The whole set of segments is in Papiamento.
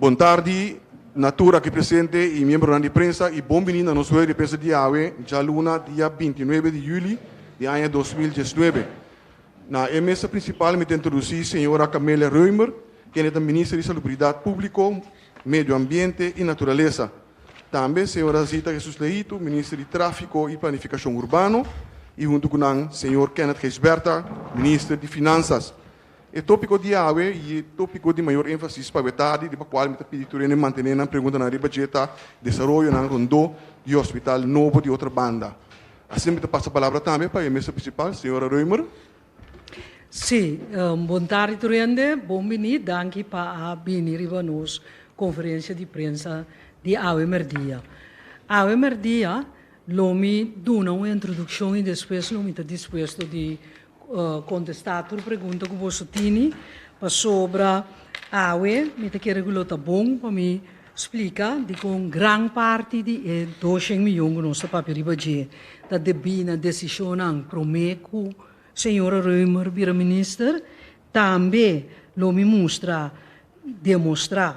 Bon tardi na tur aki presente i miembronan di prensa i bon bini na nos rueda di prensa di awe, djaluna dia 29 di yüli di aña 2019. Na e mesa prinsipal mi ta introdusí señora Camelia Römer, kende ta Minister di Salubridat Públiko, Medio Ambiente i Naturalesa. Tambe señora Zita Jesus Leito, Minister di Tráfiko i Planifikashon Urbano, i huntu ku nan señor Kenneth Gijsbertha, Minister di Finansas. E tópiko di awe i e tópiko di mayor énfasis pa awe tardi, riba kual mi ta pidi tur hende mantené nan preguntanan riba dje ta desaroyonan rondó di hospital nobo di Otrabanda. Asina mi ta pasa palabra tambe pa e mesa prinsipal, señora Römer. Sí, bon tardi tur hende, bon bini, danki pa a bini riba nos konferensia di prensa di awe merdia. Awe merdia lo mi duna un introdukshon i despues lo mi ta dispuesto di kontestá tur pregunta ku boso tini, pasobra awe mi ta kere ku lo ta bon pa mi splika dikon gran parti di e doshen miyon ku nos ta papia riba dje ta debí na desishonnan promé ku señora Römer bira minister. Tambe lo mi mustra, demostrá,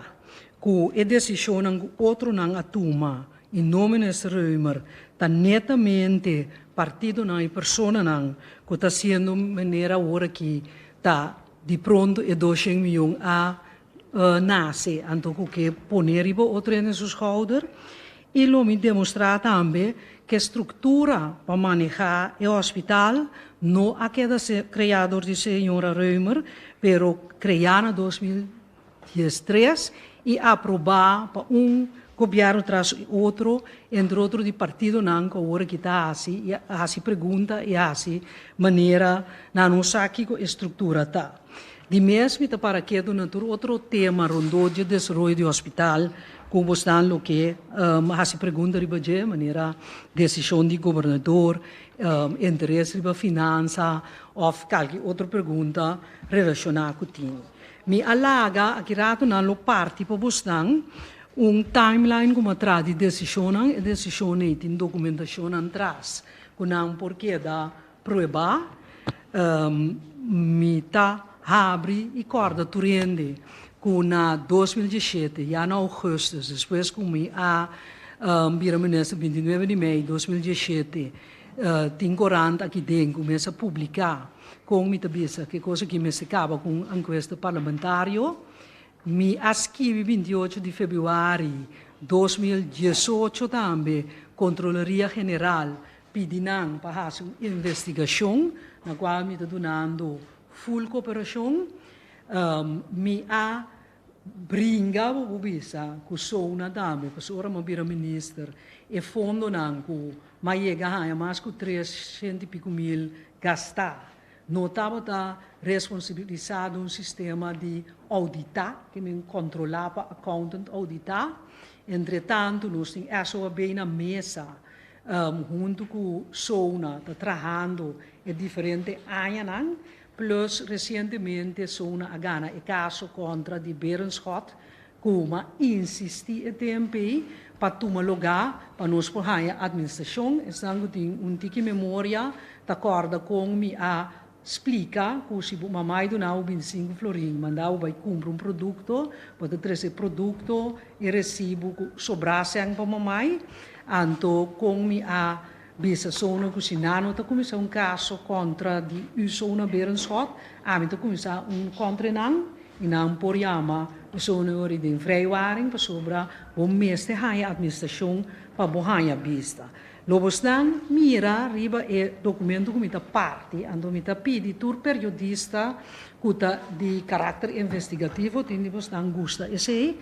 ku e desishonnan ku otronan a tuma i no minister Römer ta netamente partidonan i personanan ku ta hasiendo manera awor aki ta di pronto e doshen miyon a nase anto ku ke pone riba otro hende su schouder i lo mi demostrá tambe ku e struktura pa manehá e hospital no a keda kreá dor di señora Römer pero kreá na 2013 i aprobá pa un gobièrnu tras otro, entre otro di partidonan ku awor aki ta hasi i hasi pregunta i hasi manera nan no sa kiko e struktura ta. Di mes mi ta para ketu na tur otro tema rondó dje desaroyo di hospital ku bosnan lo ke hasi pregunta riba dje, manera desishon di gobernador, interes riba finansa òf kalki otro pregunta relashoná ku tin. Mi a laga aki ratonan lo parti pa bosnan un timeline ku mi a traha di desishonnan, e desishon ei tin dokumentashonnan tras ku nan por keda prueba. Mi ta habri i kòrda tur hende ku na 2017, ya na ougùstus, despues ku mi a bira minister 29 di mei 2017, tin korant aki den ku mes a publiká kon mi ta bisa ku e kos aki mester kaba ku un enkuesta parlamentario. Mi a skibi 28 di febrüari 2018 tambe Kontroleria General pidi nan pa hasi un investigashon na kual mi ta dunando full kooperashon. Mi a bringa bo por bisa ku SONA tambe pasobra ora mi a bira minister e fondonan ku mi a yega haña mas ku 300 i piko mil gastá no tabata responsabilisá den un sistema di ouditá, ke men kontrolá pa accountant ouditá. Entretantu nos tin SOAB na mesa huntu ku SONA ta trahando e diferente añanan, plus resientemente SONA a gana e kaso kontra di Berenschot ku a insistí e tempu ei pa tuma lugá pa nos por haña administrashon. Esnan ku tin un tiki memoria ta kòrda kon mi a splika ku si bo mamai duna bo 25 florin manda bo bai kumpra un produkto, bo ta trese e produkto e resibu ku sobrá sèn pa mamai. Anto kon mi a bisa SONA ku si nan no ta kuminsá un kaso kontra di u SONA Berenschot, ami ta kuminsá un kontra nan i nan por yama e SONA ori den vrijwaring pasobra bo mester haña administrashon pa bo haña bista. Lo bosnan mira riba e dokumento ku mi ta parti, anto mi ta pidi tur periodista ku ta di karakter investigativo, tin di bosnan gusta esei,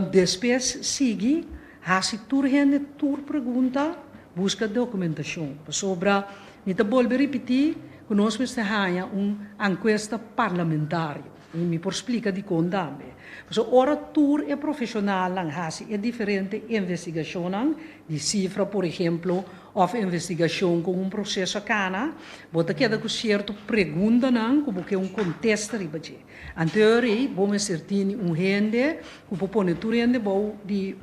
despues sigui hasi tur hende tur pregunta, buska dokumentashon. Pasobra mi ta bolbe ripití ku nos mester haña un ankuesta parlamentario, i mi por splika dikon tambe. Pasobra ora tur e profeshonalnan hasi e diferente investigashonnan, di sifra por ehemplo, òf investigashon kon un proseso a kana, bo ta keda ku sierto preguntanan ku bo ke un kontesta riba dje. Anto ei bo mester tini un hende ku por pone tur hende bou di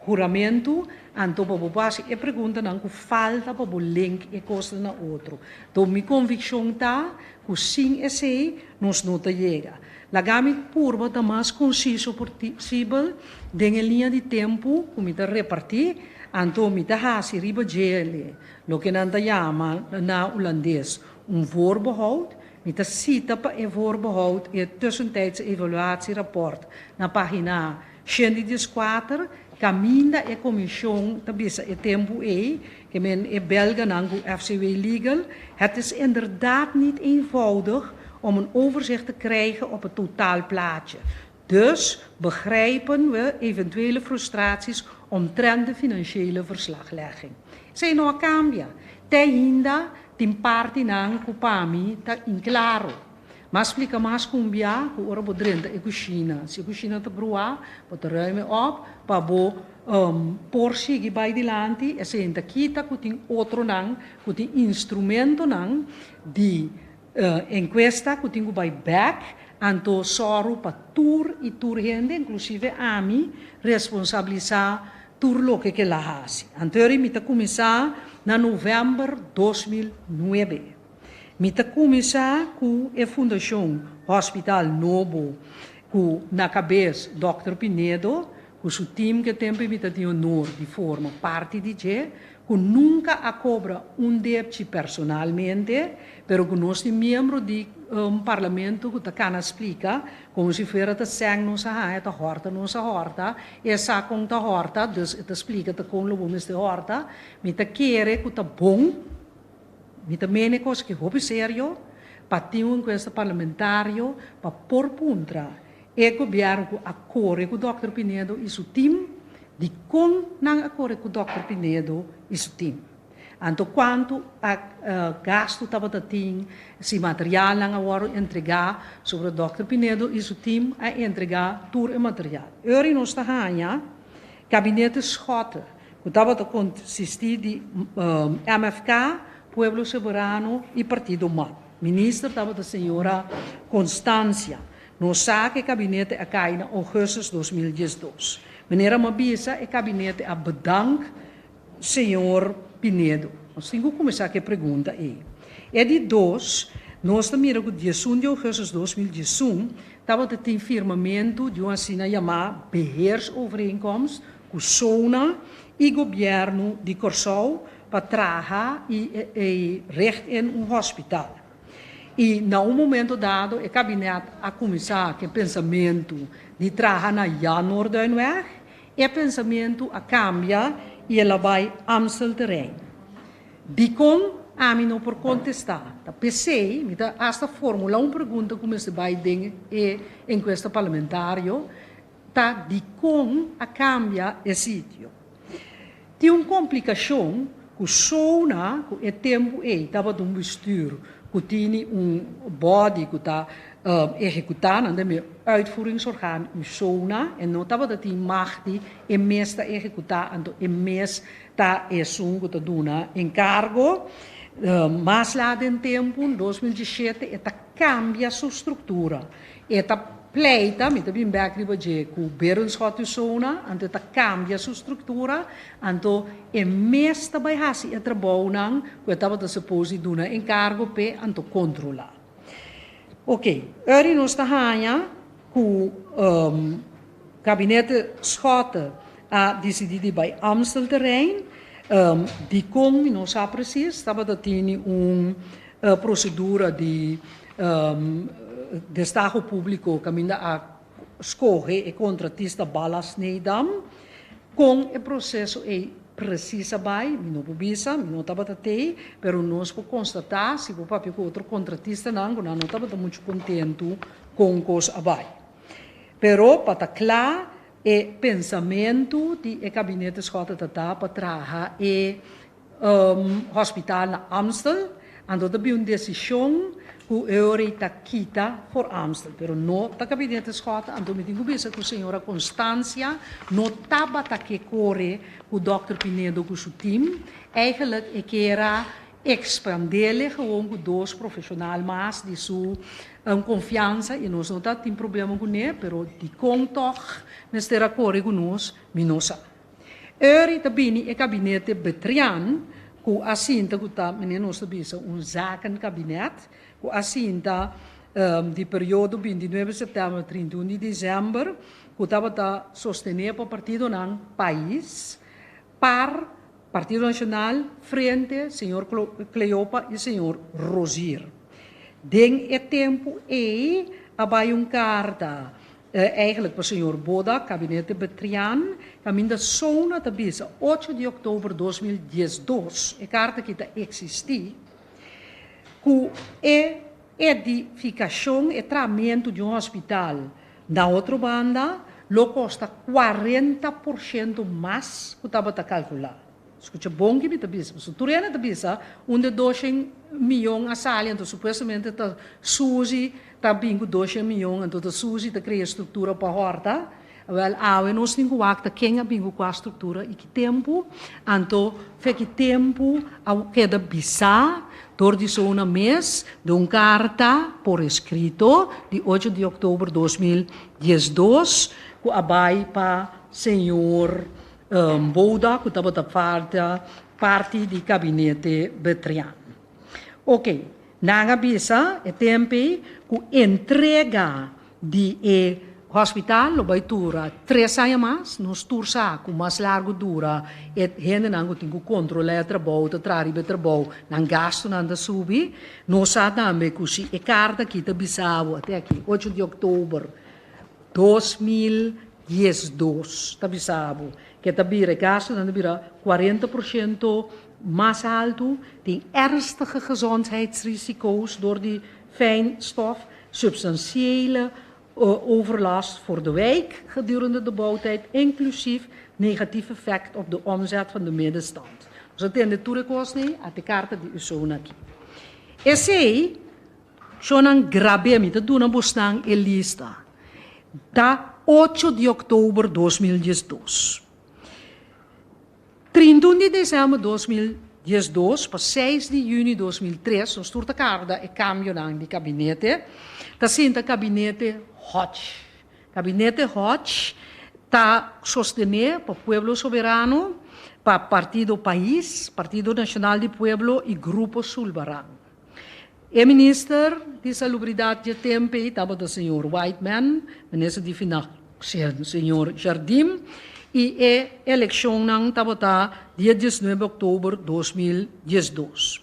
huramentu, anto pa bo por hasi e preguntanan ku falta pa bo link e kosnan na otro. Anto mi konvikshon ta ku sin esei nos no ta yega. Laga mi purba ta mas konsiso posibel den e liña di tempu ku mi ta repartí, anto mi ta hasi riba djele loke nan ta yama na hulandes un voorbehoud. Mi ta sita pa e voorbehoud e tussentijdse evaluatierapport na pagina 114, kaminda e komishon ta bisa e tempu ei, ke men e belganan ku FCW Legal, Het is inderdaad niet eenvoudig om een overzicht te krijgen op het totaalplaatje. Dus begrijpen we eventuele frustraties omtrent de financiële verslaglegging. Esei no a kambia. Te ainda tin partinan ku pa mi ta inklaro. M'a splika mas ku un bia ku ora bo drenta e kushina, si e kushina ta bruá, bo ta ruim e op pa bo por sigui bai dilanti. Esei ta kita ku tin otronan ku tin instrumentonan di enkuesta ku tin ku bai bèk, anto sòru pa tur i tur hende, inklusive ami, responsabilisá tur loke ke el a hasi. Anto eri mi ta kuminsá na novèmber 2009. Mi ta kuminsá ku e Fundashon Hospital Nobo ku na kabes Dòkter Pinedo ku su tim ku e tempu mi ta tin honor di forma parti di dje, ku nunka a kobra un depchi personalmente, pero ku nos tin miembro di parlamento ku ta kana splika komo si fuera ta sèn nos a haña, ta hòrta nos a hòrta, e sa kon ta hòrta, dus e ta splika ta kon lo bo mester hòrta. Mi ta kere ku ta bon, mi ta mene kos ki hopi serio pa tin un enkuesta parlamentario pa por puntra e gobièrnu ku a kore ku Dòkter Pinedo i su tim, dikon nan a kore ku Dòkter Pinedo i su tim? Anto kuantu a gastu tabata tin, si materialnan a wòrdu entregá, sobra Dòkter Pinedo i su tim a entregá tur e material. Ora nos ta haña Gabinete Schotte, ku tabata konsistí di MFK, Pueblo Soberano i Partido man. Minister tabata señora Constancia. Nos sa ku e kabinete a kai na ougùstus 2012. Manera mi a bisa, e kabinete a bedank señor Pinedo. Nos tin ku kuminsá ku e pregunta ei. E di dos, nos ta mira ku 11 di ougùstus 2011 tabata tin firmamentu di un asina yamá beheersovereenkomst ku SONA i gobièrnu di Kòrsou pa traha i richt in un hospital. I na un momento dado e kabinet a kuminsá ku e pensamentu di traha na Jan Noorduynweg. E pensamentu a kambia i el a bai Amstelterrein. Dikon? Ami no por kontestá. Ta p'esei mi ta asta formulá un pregunta ku mester bai den e enkuesta parlamentario, ta dikon a kambia e sitio? Tin un komplikashon ku SONA ku e tempu ei tabata un bestuur ku tini un body ku ta ehekutá, nan ta mira uitvoeringsorgaan u SONA, e no tabata tin mag di e mes ta ehekutá, anto e mes ta esun ku ta duna enkargo. Mas lat den tempu, 2017, e ta kambia su struktura. E ta pleita, mi ta bin bèk riba dje, ku Berenschot u SONA, anto e ta kambia su struktura, anto e mes ta bai hasi e trabounan ku e tabata suppose di duna enkargo p'e, anto kontrolá. Oké, eri nos ta haña ku Gabinete Schotte a disidí di bai Amstelterrein. Dikon mi no sa presis, tabata tini un prosedura di destaho públiko kaminda a skohe e kontratista Ballast Nedam. Kon e proseso ei presis a bai, mi no por bisa, mi no tabata tei, pero nos por konstatá si bo papia ku otro kontratistanan ku nan no tabata muchu kontentu kon kos a bai. Pero pa ta kla, e pensamentu di e Gabinete Schotte ta ta pa traha e hospital na Amstel, anto ta bin un desishon. ku e ora ei ta kita for Amstel, pero no ta gabinete Schotte, anto mi tin ku bisa ku señora Constancia no tabata ke kore ku dòkter Pinedo ku su tim, eigenlijk e kera expandele gewoon ku dos profesional mas di su confiansa y nos no ta tin problema kuné, pero dikon tòg mester a kore ku nos, mi no sa. Eri ta bini e gabinete Betrian ku a sinta ku ta mene nos ta bisa un zakenkabinet ku a sinta di periodo 29 september 31 di december ku tabata sostené pa partidonan pais, par, Partido Nacional, Frente, señor Cleopa y señor Rozier. Den e tempu ei a bai un karta eigenlijk pa señor Boda, Kabinete Betrian, kaminda Sona ta bisa ocho di oktober 2012, e karta aki ta eksistí, ku e edifikashon, e trahamentu di un hospital Na otro banda, lo kosta 40% mas ku tabata kalkulá. Skucha bon ki mi ta bisa, pasobra tur hende ta bisa un de doshen miyon a sali, anto supuestamente ta Suzy ta bin ku doshen miyon, anto ta Suzy ta krea struktura pa hòrta. Awèl, awe nos tin ku wak ta ken a bin ku kua struktura i ki tempu, anto fe ki tempu a keda bisá Dor di sona mes den un karta por eskrito di ocho di oktober 2012 ku a bai pa señor Bouda ku tabata parti di kabinete Betrian. Oke, nan a bisa e tempe ku entrega di e hospital lo bai dura tres aña mas, nos tur sa ku mas largu dura e hendenan ku tin ku kontrolá e trabou ta traha riba e trabou, nan gastunan ta subi. Nos sa tambe ku si e karta aki ta bisa bo, ate aki, ocho di òktober 2012 ta bisa bo ke ta bira e gastunan ta bira 40% mas altu, tin ernstige gezondheidsrisico's dor di fijnstof, substantiële overlast voor de wijk gedurende de bouwtijd, inclusief negatief effect op de omzet van de middenstand. Nos a tende tur e kosnan ei, a te karta di Usona aki. Esei, shonnan grab'é, mi ta duna bosnan e lista, ta ocho di òktober 2012. 31 di desèmber 2012 pa 6 di yüni 2003, nos tur ta karda e kambionan di kabinete, ta sinta kabinete Hodge. Kabinete Hodge ta sostené pa Pueblo Soberano, pa Partido Pais, Partido Nacional di Pueblo i Grupo Sulbaran. E minister di Salubridat dje tempu ei tabata señor Whiteman, minister di Financiën señor Jardim i e elekshonnan tabata dia 19 òktober 2012.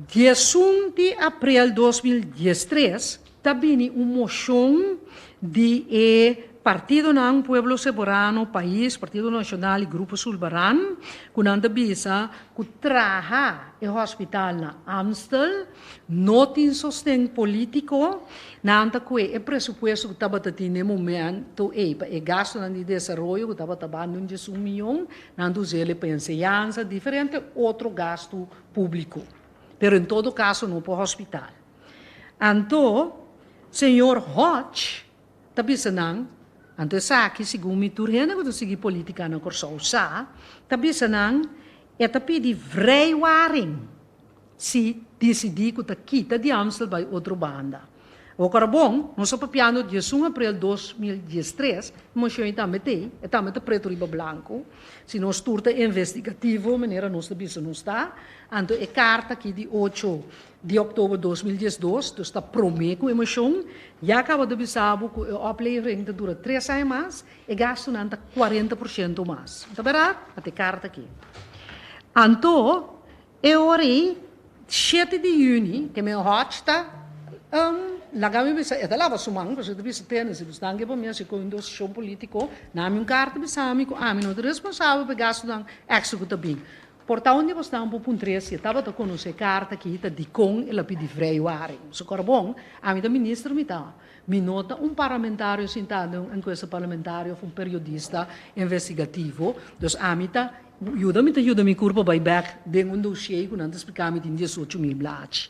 11 di aprel 2013 ta bini un moshon di e partidonan Pueblo Soberano, Pais, Partido Nacional i Grupo Sulbaran ku nan ta bisa ku traha e hospital na Amstel no tin sosten polítiko, nan ta kue e presupuesto ku tabata tin na e momento ei pa e gastunan di desaroyo ku tabata banda un 11 mion, nan ta us'el pa enseñansa, diferente otro gastu públiko, pero en todo kaso no pa hospital. Anto señor Hodge ta bisa nan, anto esaki segun mi tur hende ku ta sigui politika na Kòrsou sa, ta bisa nan e ta pidi vrijwaring si disidí ku ta kita di Amstel bai otro banda. Awor kòrda bon, nos a papiando 11 aprel 2013, e moshon ei tambe t'ei, e tambe ta pretu riba blanku, si nos tur ta investigativo manera nos ta bisa nos ta, anto e karta aki di ocho di òktober 2012, dus ta promé ku e moshon, ya kaba ta bisa bo ku e oplevering ta dura tres aña mas, e gastunan ta 40% mas. Ta bèrdat? Ata e karta aki. Anto, e ora ei, shete di yüni, ke men Hodge ta laga mi bisa, e ta laba su man, pasobra e ta bisa, Tene, si bo stan ke pa mi hasi ku un desishon polítiko, na mi un karta bisa mi ku ami no ta responsabel pa e gastunan èkstra ku ta bin. Por ta un di bosnan por puntr'é si e tabata konosé e karta aki ta dikon el a pidi vrijwaring. Su kòrda bon, ami ta minister mi ta. Mi no ta un parlamentario sintá den un enkuesta parlamentario òf un periodista investigativo. Dus ami ta yuda mi ta yuda mi kurpa bai bèk den un dosié ku nan ta spliká mi tin 18,000 blachi.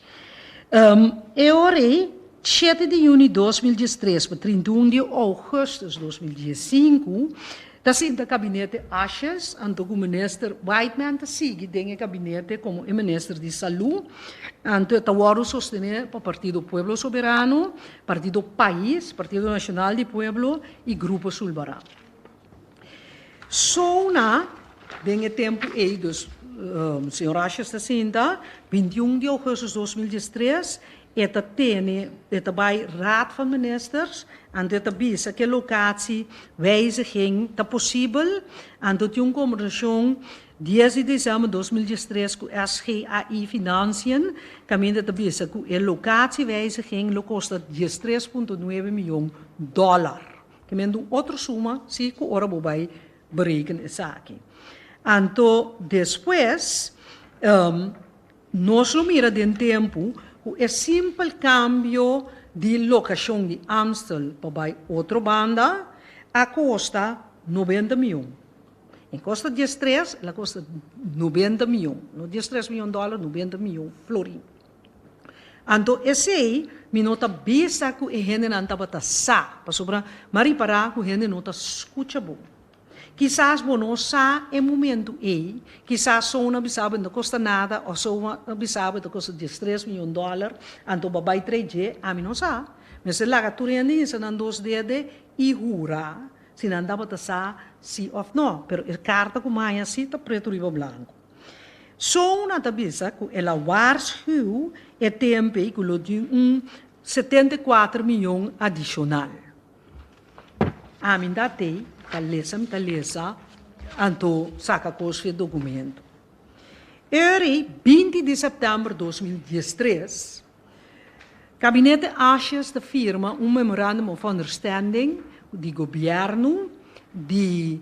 E ora ei, 7 di yüni 2013 pa 31 di ougùstùs 2015, ta sinta kabinete Asjes, anto ku minister Whiteman ta sigui den e kabinete komo e minister di Salú, anto e ta wòrdu sostené pa Partido Pueblo Soberano, Partido Pais, Partido Nashonal di Pueblo i Grupo Sulbará. Sona den e tempu ei, dus señor Asjes ta sinta, 21 di ougùstùs 2013, e ta tene, e ta bai Raad van Ministers, anto e ta bisa ku e lokatie wijziging ta posibel, anto tin un kombersashon 10 di desèmber 2013 ku SGAI Financiën, kaminda ta bisa ku e lokatie wijziging lo kosta 13,9 mion dòler. Ke men un otro suma si ku ora bo bai bereken esaki. Anto despues nos lo mira den tempu ku e simpel kambio di lokashon di Amstel pa bai otro banda a kosta 90 mion. En kosta 13, el a kosta 90 mion. No 13 mion dòler, 90 mion florin. Anto esei mi no ta bisa ku e hendenan tabata sa, pasobra m'a ripará ku hende no ta skucha bo. Kisas bo no sa e momentu ei, kisas Sona bisa bo e no ta kosta nada òf Sona bisa bo e ta kosta 13 mion dòler, anto bo a bai trae dje, ami no sa. Mester laga tur hende hinsa nan dos dede i hura si nan tabata sa si òf no, pero e karta ku mi haña si ta pretu riba blanku. Sona ta bisa ku el a waarschuw e tempe ku lo tin un 74 mion adishonal. Ami ta tei, ta lesa mi ta lesa, anto saka kos fi e dokumento. Eri 20 di sèptèmber 2013, Kabinete Asjes ta firma un Memorandum of Understanding di gobièrnu, di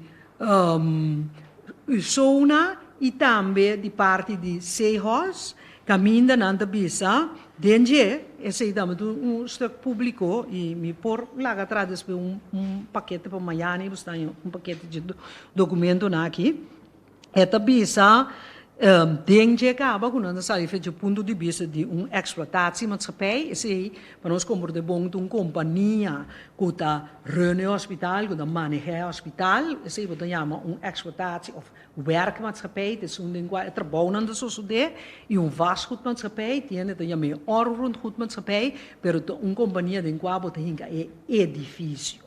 USONA i tambe di parti di Sehos, kaminda nan ta bisa den dje, esei tambe ta un stuk públiko i mi por laga atrás despues un pakete pa mañana i bo sta un pakete dje dokumentonan aki. E ta bisa den dje kaba ku nan ta sali for dje punto di bista di un eksplotatiemaatschappij, esei pa nos komprondé bon ta un kompania ku ta run e hospital, ku ta manehá e hospital, esei bo ta yama un eksplotatie òf werkmaatschappij, ta esun den kua e trabounan ta sosodé, i un vastgoedmaatschappij, tin hende ta yam'é onroerendgoedmaatschappij, pero ta un kompania den kua bo ta hinka e edifisio.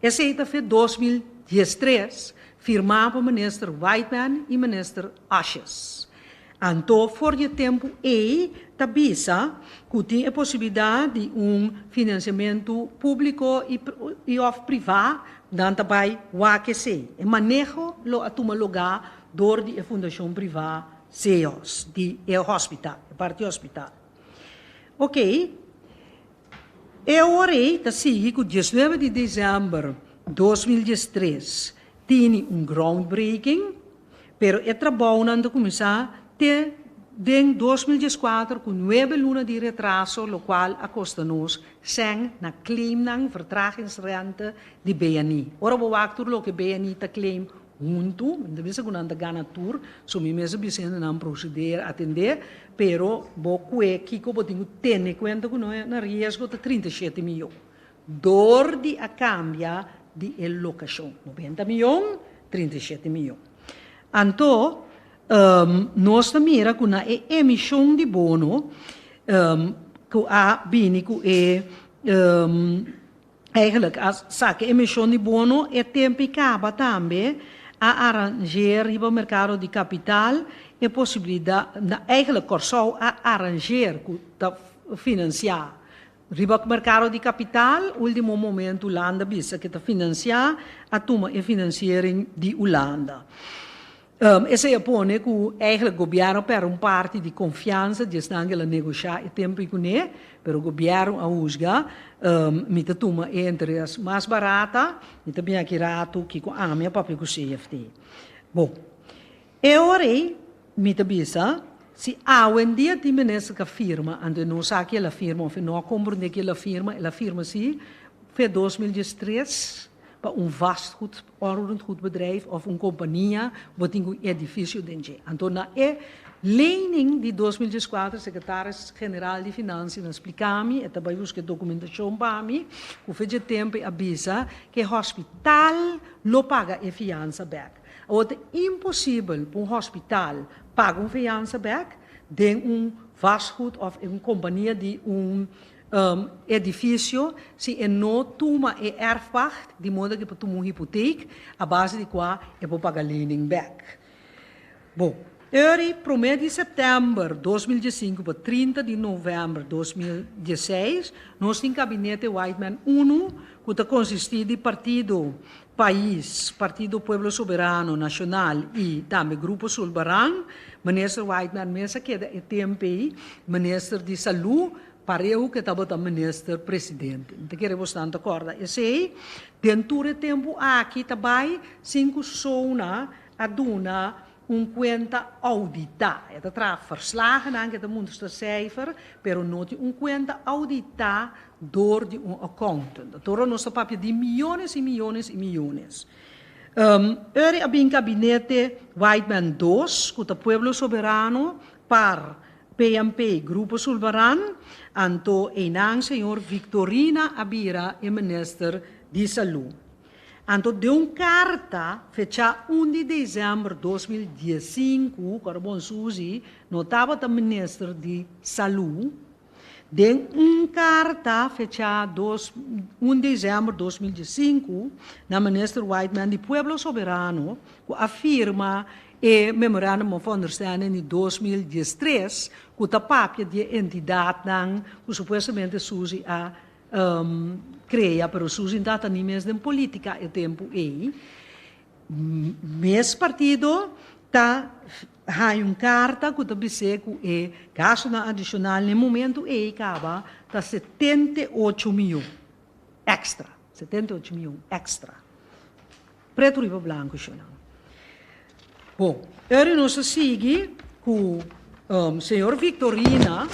Esei ta fe 2013, firmá pa minister Whiteman i minister Asjes. Anto for di e tempu ei ta bisa ku tin e posibilidat di un finansiamentu públiko i òf privá, nan ta bai wak esei. E maneho lo a tuma lugá dor di e fundashon privá Seos di e hospital, e parti hospital. Oké. E ora ei ta sigui ku 19 di desèmber 2013 tini un groundbreaking, pero e trabounan ta kuminsá te den 2014 ku nuebe luna di retraso lokual a kosta nos sèn na claimnan vertragingsrente di BNI. Ora bo wak tur loke BNI ta claim huntu, mi ta bisa ku nan ta gana tur, so mi mes a bisa hendenan proceder atendé, pero bo kue kiko bo tin ku tene kuenta ku no na riesgo ta 37 miyon dor di a kambia di e lokashon, 90 miyon, 37 miyon. Anto nos ta mira ku na e emishon di bono ku a bini ku e eigenlijk a saka e emishon di bono e tempu i kaba tambe a arangeer riba merkado di kapital e posibilidat, eigenlijk Kòrsou a arangeer ku ta finansiá riba merkado di kapital, último momento Hulanda bisa ke ta finansiá, a tuma e finansiering di Hulanda. Esei a pone ku eigenlijk gobièrnu a pèrdè un parti di konfiansa di esnan ku el a negoshá e tempu ei kuné, pero gobièrnu a husga, mi ta tuma e interes mas barata, mi ta bin aki ratu kiko ami a papia ku CFT. Bon, e ora ei mi ta bisa, si awendia tin minister ku a firma, anto e no sa ku el a firma òf e no a komprondé ku el a firma, el a firma si fe 2013, pa un vastgoed, onroerend goedbedrijf of un kompania bo tin ku un edifisio den dje. Anto na e Lening di 2014, sekretaris general di Finansia a splika mi, e ta bai buska dokumentashon pa mi, ku fecha tempu a bisa ku e hospital lo paga e fiansa bèk. Awor ta imposibel pa un hospital paga un fiansa bèk den un vastgoed òf un kompania di un edifisio si e no tuma e erfpacht, di moda ku e por tuma un hipotek a base di kua e por paga lening bèk. Bon, eri promé di sèptèmber 2015 pa 30 di novèmber 2016 nos tin gabinete Whiteman unu ku ta konsistí di partido Pais, Partido Pueblo Soberano Nashonal i tambe Grupo Sulbaran. Minister Whiteman mes a keda e tempu ei minister di Salú, pareu ku e tabata minister presidente. Mi ta kere bosnan ta kòrda esei. Den tur e tempu aki ta bai sin ku SONA a duna un kuenta ouditá. E ta traha verslagennan ku e ta mustra seifer, pero no tin un kuenta ouditá dor di un accountant. Ora nos ta papia di miyones i miyones i miyones. Eri a bin gabinete Whiteman dos, ku ta Pueblo Soberano, par, PNP, Grupo Sulvaran, anto einan señor Victorina a bira e minister di Salú. Anto den un karta fechá 1 di desèmber 2015, ku bon Suzy no tabata minister di Salú, den un karta fechá 1 desèmber 2015, na minister Whiteman di Pueblo Soberano, ku a firma e Memorandum of Understanding di 2013, ku ta papia di entidatnan ku supuestamente Suzy a krea, pero Suzy no tabata ni mes den polítika e tempu ei. Mes partido ta haña un karta ku ta bis'é ku e gastunan adishonal na e momentu ei kaba ta 78 mion èkstra, 78 mion èkstra. Pretu riba blanku, shonnan. Bon, eri nos a sigui ku señor Victorina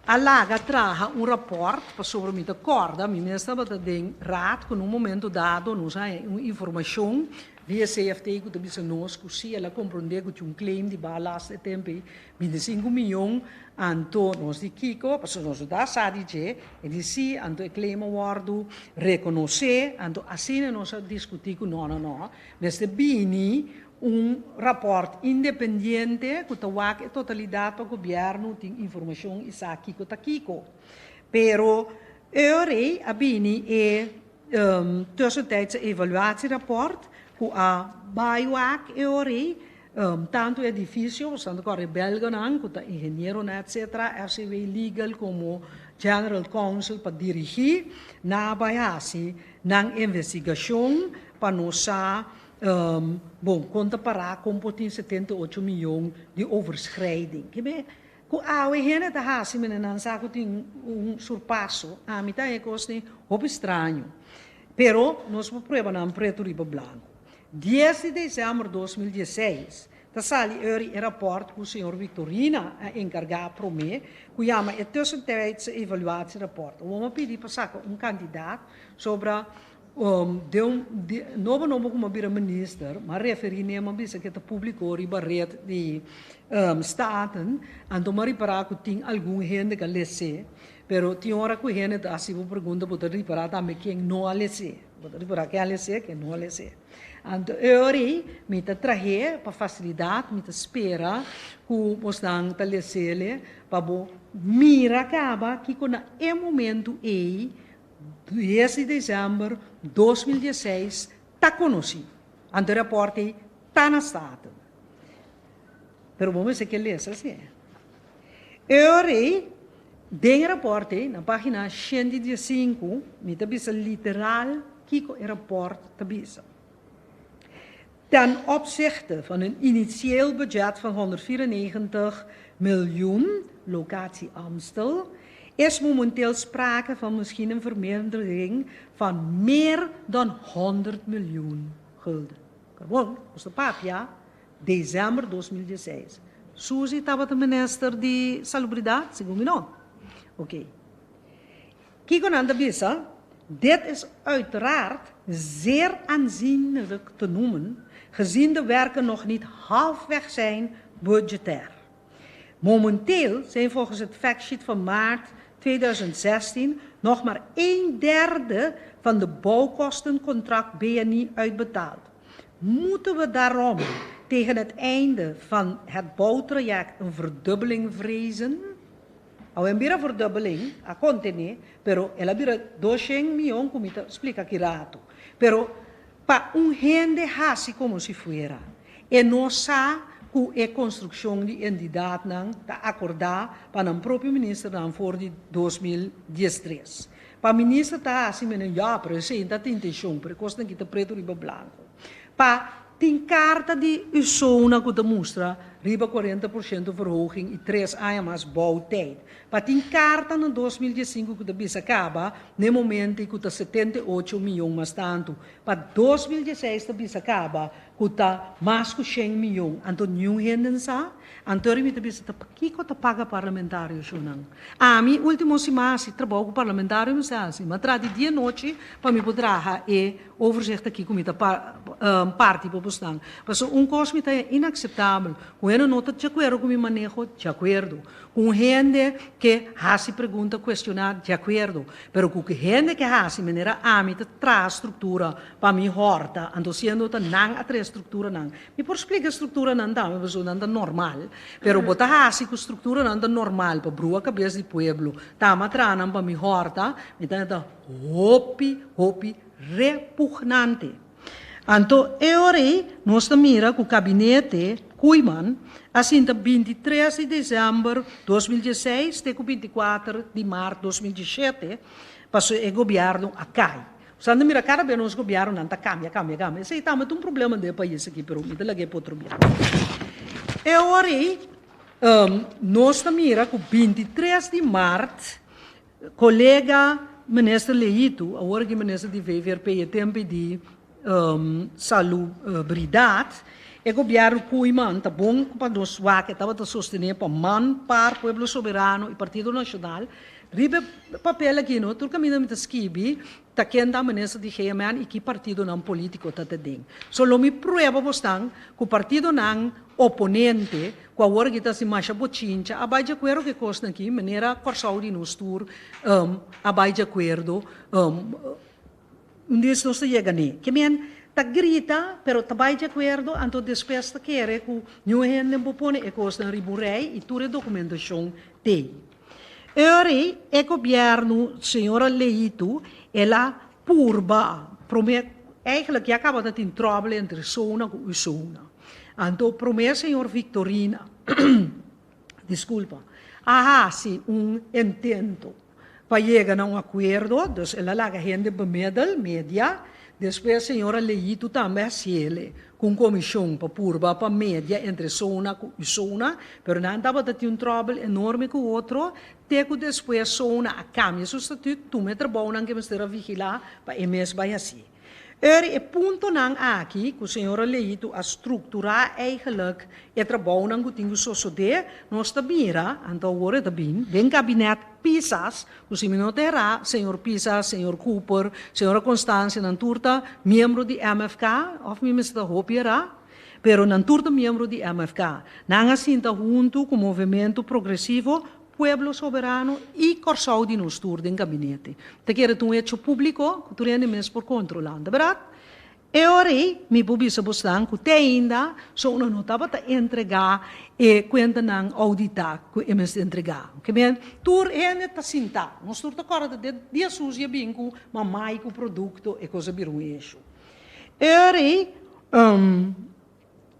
a laga traha un rapòrt pasobra mi ta kòrda mi mes tabata den raad ku na un momento dado nos a haña un informashon via CFT ku ta bisa nos ku si el a komprondé ku tin un claim di balas e tempu ei 25 miyon, anto nos di kiko pasobra nos no ta sa di dje, e di si anto e claim a wòrdu rekonosé, anto asina nos a diskutí ku no no no mester bini un rapòrt independiente ku ta wak e totalidat pa gobièrnu tin informashon i sa kiko ta kiko. Pero eur a bini e tussentijdse evaluatierapport ku a bai wak e ora ei tantu edifisio, tantu ku e belganan ku ta ingenieronan etcetera, FCW Legal komo General Counsel pa dirigí nan a bai hasi nan investigashon pa nos sa bon kon ta pará kon por tin 78 mion di overschrijding. Ke ku awe hende ta hasi mene nan sa ku tin un surpaso, ami ta e kos ni hopi straño. Pero nos por pruebanan pretu riba blanku. 10 di desèmber 2016 ta sali eri e rapòrt ku señor Victorina a enkargá promé, ku yama e tussentijdse evaluatierapport. Awor a pidi pa saka un kandidat sobra de un nobo nobo ku a bira minister, m'a referí n'e, m'a bisa ku ta públiko riba ret di Staten, anto m'a ripará ku tin algun hende ku a les'é, pero tin ora ku hende ta hasi bo pregunta bo ta ripará tambe ken no a les'é. Bo ta ripará ken a les'é, ken no a les'é. Anto ori mi ta trah'é pa fasilidat, mi ta spera ku bosnan ta les'é pa bo mira kaba kiko na e momentu ei 10 di desèmber 2016 ta konosí. Anto e rapòrt ei ta na Staten. Pero bo mester ke lesa si. E ora ei, den e rapòrt ei, na página 115, mi ta bisa literal kiko e rapòrt ta bisa. Ten opzichte van een initieel budget van 194 miljoen, locatie Amstel, is momenteel sprake van misschien een vermindering van meer dan 100 miljoen gulden. Gewoon, nos ta papia, desèmber 2016. Suzy tabata minister di Salubridat, segun mi no. Oké. Kiko nan ta bisa, dit is uiteraard zeer aanzienlijk te noemen, gezien de werken nog niet halfweg zijn budgetair. Momenteel zijn volgens het factsheet van maart 2016 nog maar een derde van de bouwkostencontract BNI uitbetaald. Moeten we daarom tegen het einde van het bouwtraject een verdubbeling vrezen? Awo a bira verdubbeling, a contene, pero el a bira 200 miyon cu mi ta splica aki rato. Pero pa un hende haci como si fuera e no sa cu e construccion di entidadnan ta acorda pa nan propio ministernan for di 2013. Pa minister ta haci menen ya, pero esey ta tin intencion, pero e cosnan aki ta preto riba blanco. Pa tin carta di USONA cu ta mustra riba 40% verhoging y 3 aña mas bouwtijd. Pa tin carta na 2015 cu ta bisa caba, na momento cu ta 78 miyon mas tanto. Pa 2016 ta bisa caba cu ta mas cu 100 miyon. Anto ningun hende sa. Anto mi ta bisa ta kico ta paga parlamentario nan. Ami ultimo siman si trabou cu parlamentario mi sa asina, m'a traha di dia i nochi pa mi por traha e overzicht aki cu mi ta parti pa bosnan. Paso un cos mi ta inaceptabel. Cu hende no ta di acuerdo cu mi maneho, di acuerdo. Cu hende cu haci pregunta, cuestiona, di acuerdo. Pero cu hende cu haci manera ami ta traha structura pa mi horta, anto siendo ta nan a traha structura nan. Mi por splica structura nan tambe, paso nan ta normal. Pero bo ta haci cu structura nan ta normal pa brua cabes di pueblo. Ta m'a traha nan pa mi horta, mi ta hopi, hopi repugnante. Anto, e ora nos ta mira cu gabinete Koeiman, asina, 23 di december di 2016 te 24 di maart 2017, paso e gobierno a cay. Bo ta mira cada bes nos gobierno nan ta cambia, cambia, cambia. Esey ta un problema den pais aki, pero mi ta lag'e pa otro biaha. E ora nos ta mira cu 23 di maart, colega minister Leito, awor cu minister di VVRP e tempo di salubridad, e gobierno Koeiman ta bon pa nos wak tabata sostene pa MAN, PAR, Pueblo Soberano y Partido Nacional. Riba papel aki no, tur caminda mi ta skirbi, ta ken ta minister di GMN y ki partido nan politico ta te den. So lo mi prueba bosnan cu partido nan oponente, cu awor aki ta haci masha bochincha, a bay di acuerdo cu cos aki, manera Corsou di Nos Tur, a bay di acuerdo, un dia nos yega ne. Kiermen ta grita, pero ta bay di acuerdo, anto despues ta kere cu ningun hende por pone e cos na riba rij y tur e documentacion tin. Ora, e gobierno, señora Leito, el a purba, prome, eigenlijk ya caba di tin trouble entre SONA cu SONA. Anto, prome señor Victorina, disculpa, a haci un intento pa yega na un acuerdo, dus el a laga hende bemiddel, media, despues señora Leito tambe a haci'e, cu comision pa purba pa media entre SONA y SONA, pero nan tabata tin un trouble enorme cu otro, te cu despues SONA a cambia su statuut, tuma e trabou nan cu mester a vigila pa e mes bay asina. Er e punto nan aki, cu señora Leito a structura eigenlijk e trabou nan cu tin cu sosode, nos ta mira, anto awor ta bin, den kabinet Pisas, cu si mi no ta era, señor Pisas, señor Cooper, señora Constancia, nan tur ta miembro di MFK, of mi mester hopi era, pero nan tur ta miembro di MFK. Nan a sinta hunto cu Movimento Progresivo, Pueblo Soberano y Corsou di Nos Tur den gabinete. Ta kere un hecho publico, cu tur hende mes por controla, berdad? E ora mi por bisa bosnan cu te ainda SONA no tabata entrega e cuenta nan audita cu e mester entrega. Kiermen tur hende ta sinta. Nos tur ta corda di dia sucia bin cu mamai cu producto e cos a bira un issue. E ora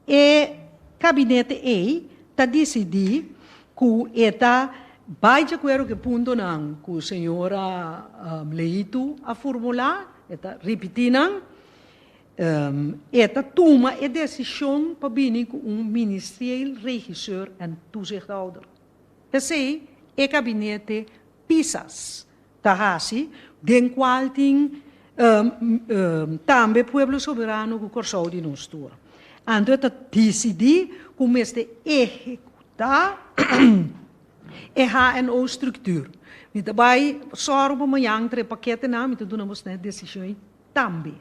e gabinete ei ta decidi cu e ta bay di acuerdo cu punto nan cu señora Leito a formula, e ta ripiti nan, e ta tuma e decision pa bini cu un ministerieel regisseur en toezichthouder. Esey e gabinete Pisas ta hasi, den cual tin tambe Pueblo Soberano cu Corsou di Nos Tur. Anto ta decidi cu mester ehecuta e HNO-structuur. Mi ta bay soro pa mañan trece pakete nan, mi ta duna bosnan decision tambe.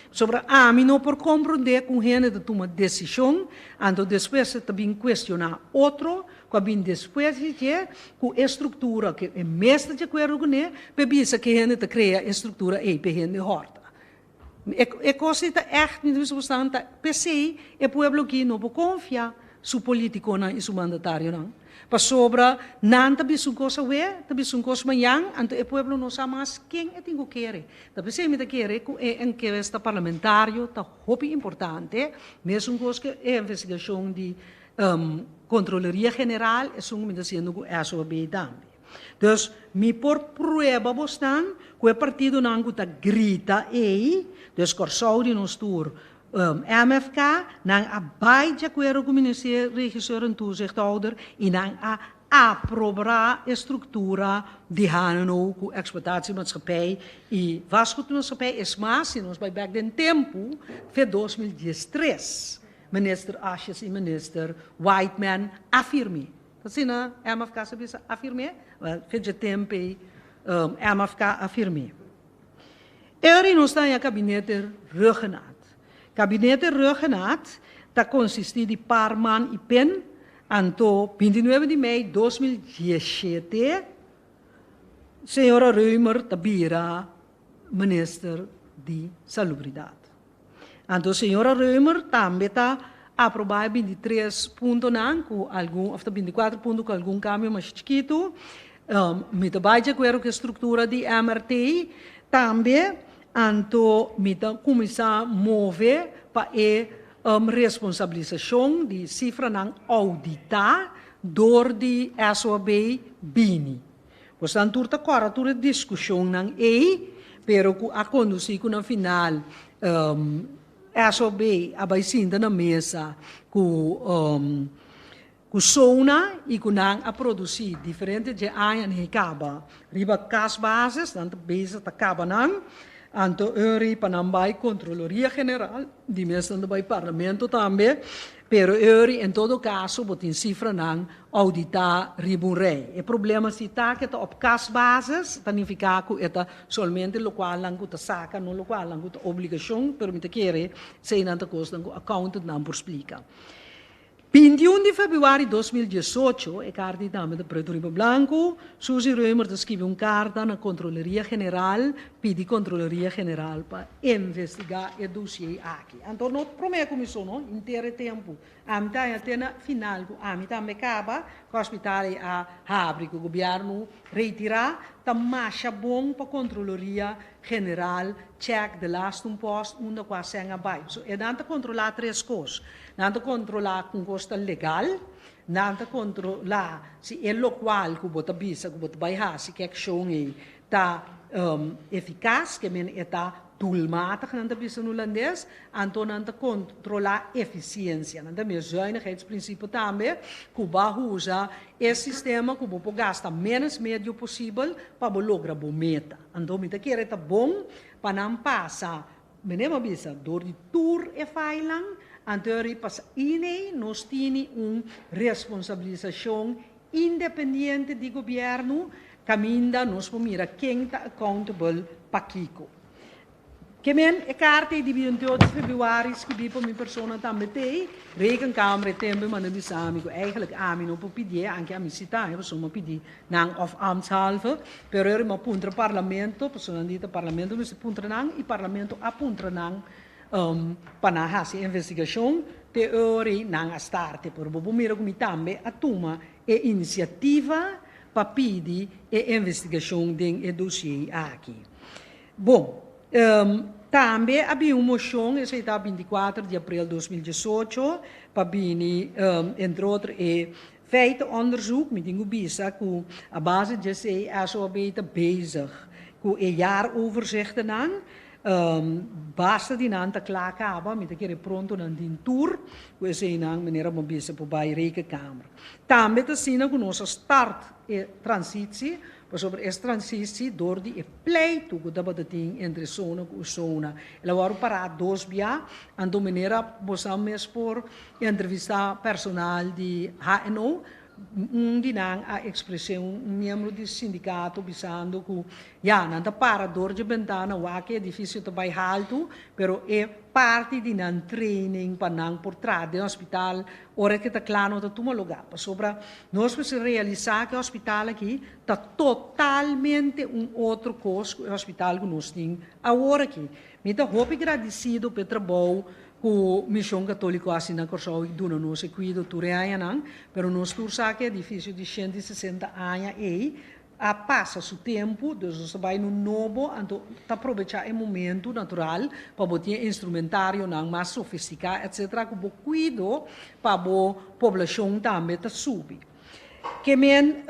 Pasobra ami no por komprondé ku un hende ta tuma desishon, anto despues e ta bin kuestioná otro ku a bin despues di dje ku e struktura ku e mes ta di akuerdo kuné, p'e bisa ku e hende ta krea e struktura ei p'e hende hòrta. E kos ei ta ègt, mi ta bisa boso, ta p'esei e pueblo aki no por konfia su politikonan i su mandatarionan, pasobra nan ta bisa un kos awe, ta bisa un kos mañan, anto e pueblo no sa mas ken e tin ku kere. Ta p'esei mi ta kere ku e enkuesta parlamentario ta hopi importante, mesun kos ku e investigashon di Kontroleria General, esun ku mi ta hasiendo ku SOB tambe. Dus mi por prueba bosnan ku e partidonan ku ta grita ei, dus Kòrsou di nos tur, MFK, nan a bai di akuerdo ku Ministerio Regisseur en Toezichthouder i nan a aprobá e struktura di HNO ku Exploitatiemaatschappij i Vastgoedmaatschappij. Es mas, si nos bai bèk den tempu, fe 2013, Minister Asjes i Minister Whiteman a firm'é. Asina MFK sa bisa a firm'é? Wèl, fe dje tempu ei MFK a firm'é. Eri nos ta haña Kabinete Rhuggenaath. Kabinete Rhuggenaath ta konsistí di par man i pen, anto 29 di mei 2017 señora Römer ta bira minister di Salubridat. Anto señora Römer tambe ta aprobá e 23 puntonan ku algun òf ta 24 punto ku algun kambio mas chikitu. Mi ta bai di akuerdo ku e struktura di MRT tambe, anto mi ta kuminsá move pa e responsabilisashon di sifranan ouditá dor di SOAB bini. Bosnan tur ta kòrda tur e diskushonnan ei, pero ku a kondusí ku na final SOAB a bai sinta na mesa ku ku SONA i ku nan a produsí diferente dje añanan ei kaba riba kasbasis, nan ta bezig ta kaba nan, anto Uri pa nan bai Kontroloria General, di mes nan ta bai Parlamento tambe, pero Uri en todo kaso bo tin sifranan ouditá riba un rei. E problema si ta ku e ta op kasbasis, ta nifiká ku e ta solamente lokualnan ku ta saka, no lokualnan ku ta obligashon, pero mi ta kere eseinan ta kosnan ku accountantnan por splika. 21 di febrüari 2018, e karta ei tambe ta pretu riba blanku, Suzy Römer ta skibi un karta na Kontroleria General pidi Kontroleria General pa investigá e dosié aki. Anto no promé kuminsó no, henter e tempu. Ami ta haña te na final ku ami tambe kaba ku hospital ei a habri, ku gobièrnu retirá, ta masha bon pa Kontroleria General check de laatste un post unda ku a sèn a bai. So e nan ta kontrolá tres kos. Nan ta kontrolá ku un kos ta legal, nan ta kontrolá si e lokual ku bo ta bisa ku bo ta bai hasi ku e akshon ei ta efikas, ke men e ta doelmatig nan ta bisa na hulandes, anto nan ta kontrolá efisiensia. Nan ta mira zuinigheidsprinsipio tambe ku bo a usa e sistema ku bo por gasta ménos medio posibel pa bo logra bo meta. Anto mi ta kere ta bon pa nan pasa. Meneer a bisa, dor di tur e failan, anto e pasa inei nos tini un responsabilisashon independiente di gobièrnu, kaminda nos por mira ken ta accountable pa kiko. Ke men e karta ei di 28 febrüari skibí pa mi persona tambe t'ei, Rekenkamer e tempu e manda bisa mi ku eigenlijk ami no por pidié, anke ami si ta, pasobra mi a pidi nan òf ambtshalve, pero e mi a puntra parlamento, pasobra nan di ta parlamento mester puntra nan i parlamento a puntra nan pa nan hasi investigashon, te ora ei nan a starte. Pero bo por mira ku mi tambe a tuma e inisiativa pa pidi e investigashon den e dosié aki. Bon, tambe a bini un moshon, esei ta 24 di aprel 2018, pa bini entre otro e feitenonderzoek. Mi tin ku bisa ku a base di esei SOAB ta bezig ku e jaaroverzichtennan. Basta di nan ta kla kaba, mi ta kere pronto nan tin tur ku eseinan manera bo bisa por bai Rekenkamer. Tambe ta asina ku nos a start e transitie, pasobra e transitie dor di e pleitu ku tabata tin entre SONA ku USONA, el a wòrdu pará dos bia, anto manera boso mes por entrevistá personal di HNO. Un di nan a ekspres'é un miembro di sindikato bisando ku ya, nan ta para dor dje bentana wak e edifisio ta bai haltu, pero e parti di nan training pa nan por traha den hospital ora ke ta kla no ta tuma lugá. Pasobra nos mester realisá ku e hospital aki ta totalmente un otro kos ku e hospital ku nos tin awor aki. Mi ta hopi gradisido pa e trabou ku Mishon Katóliko hasi na Kòrsou i duna nos e kuido tur e añanan, pero nos tur sa ku e edifisio di 160 aña ei a pasa su tempu, dus nos ta bai nu nobo, anto ta probechá e momentu natural pa bo tin e instrumentarionan mas sofistiká etcetera ku bo kuido pa bo poblashon tambe ta subi. Ke men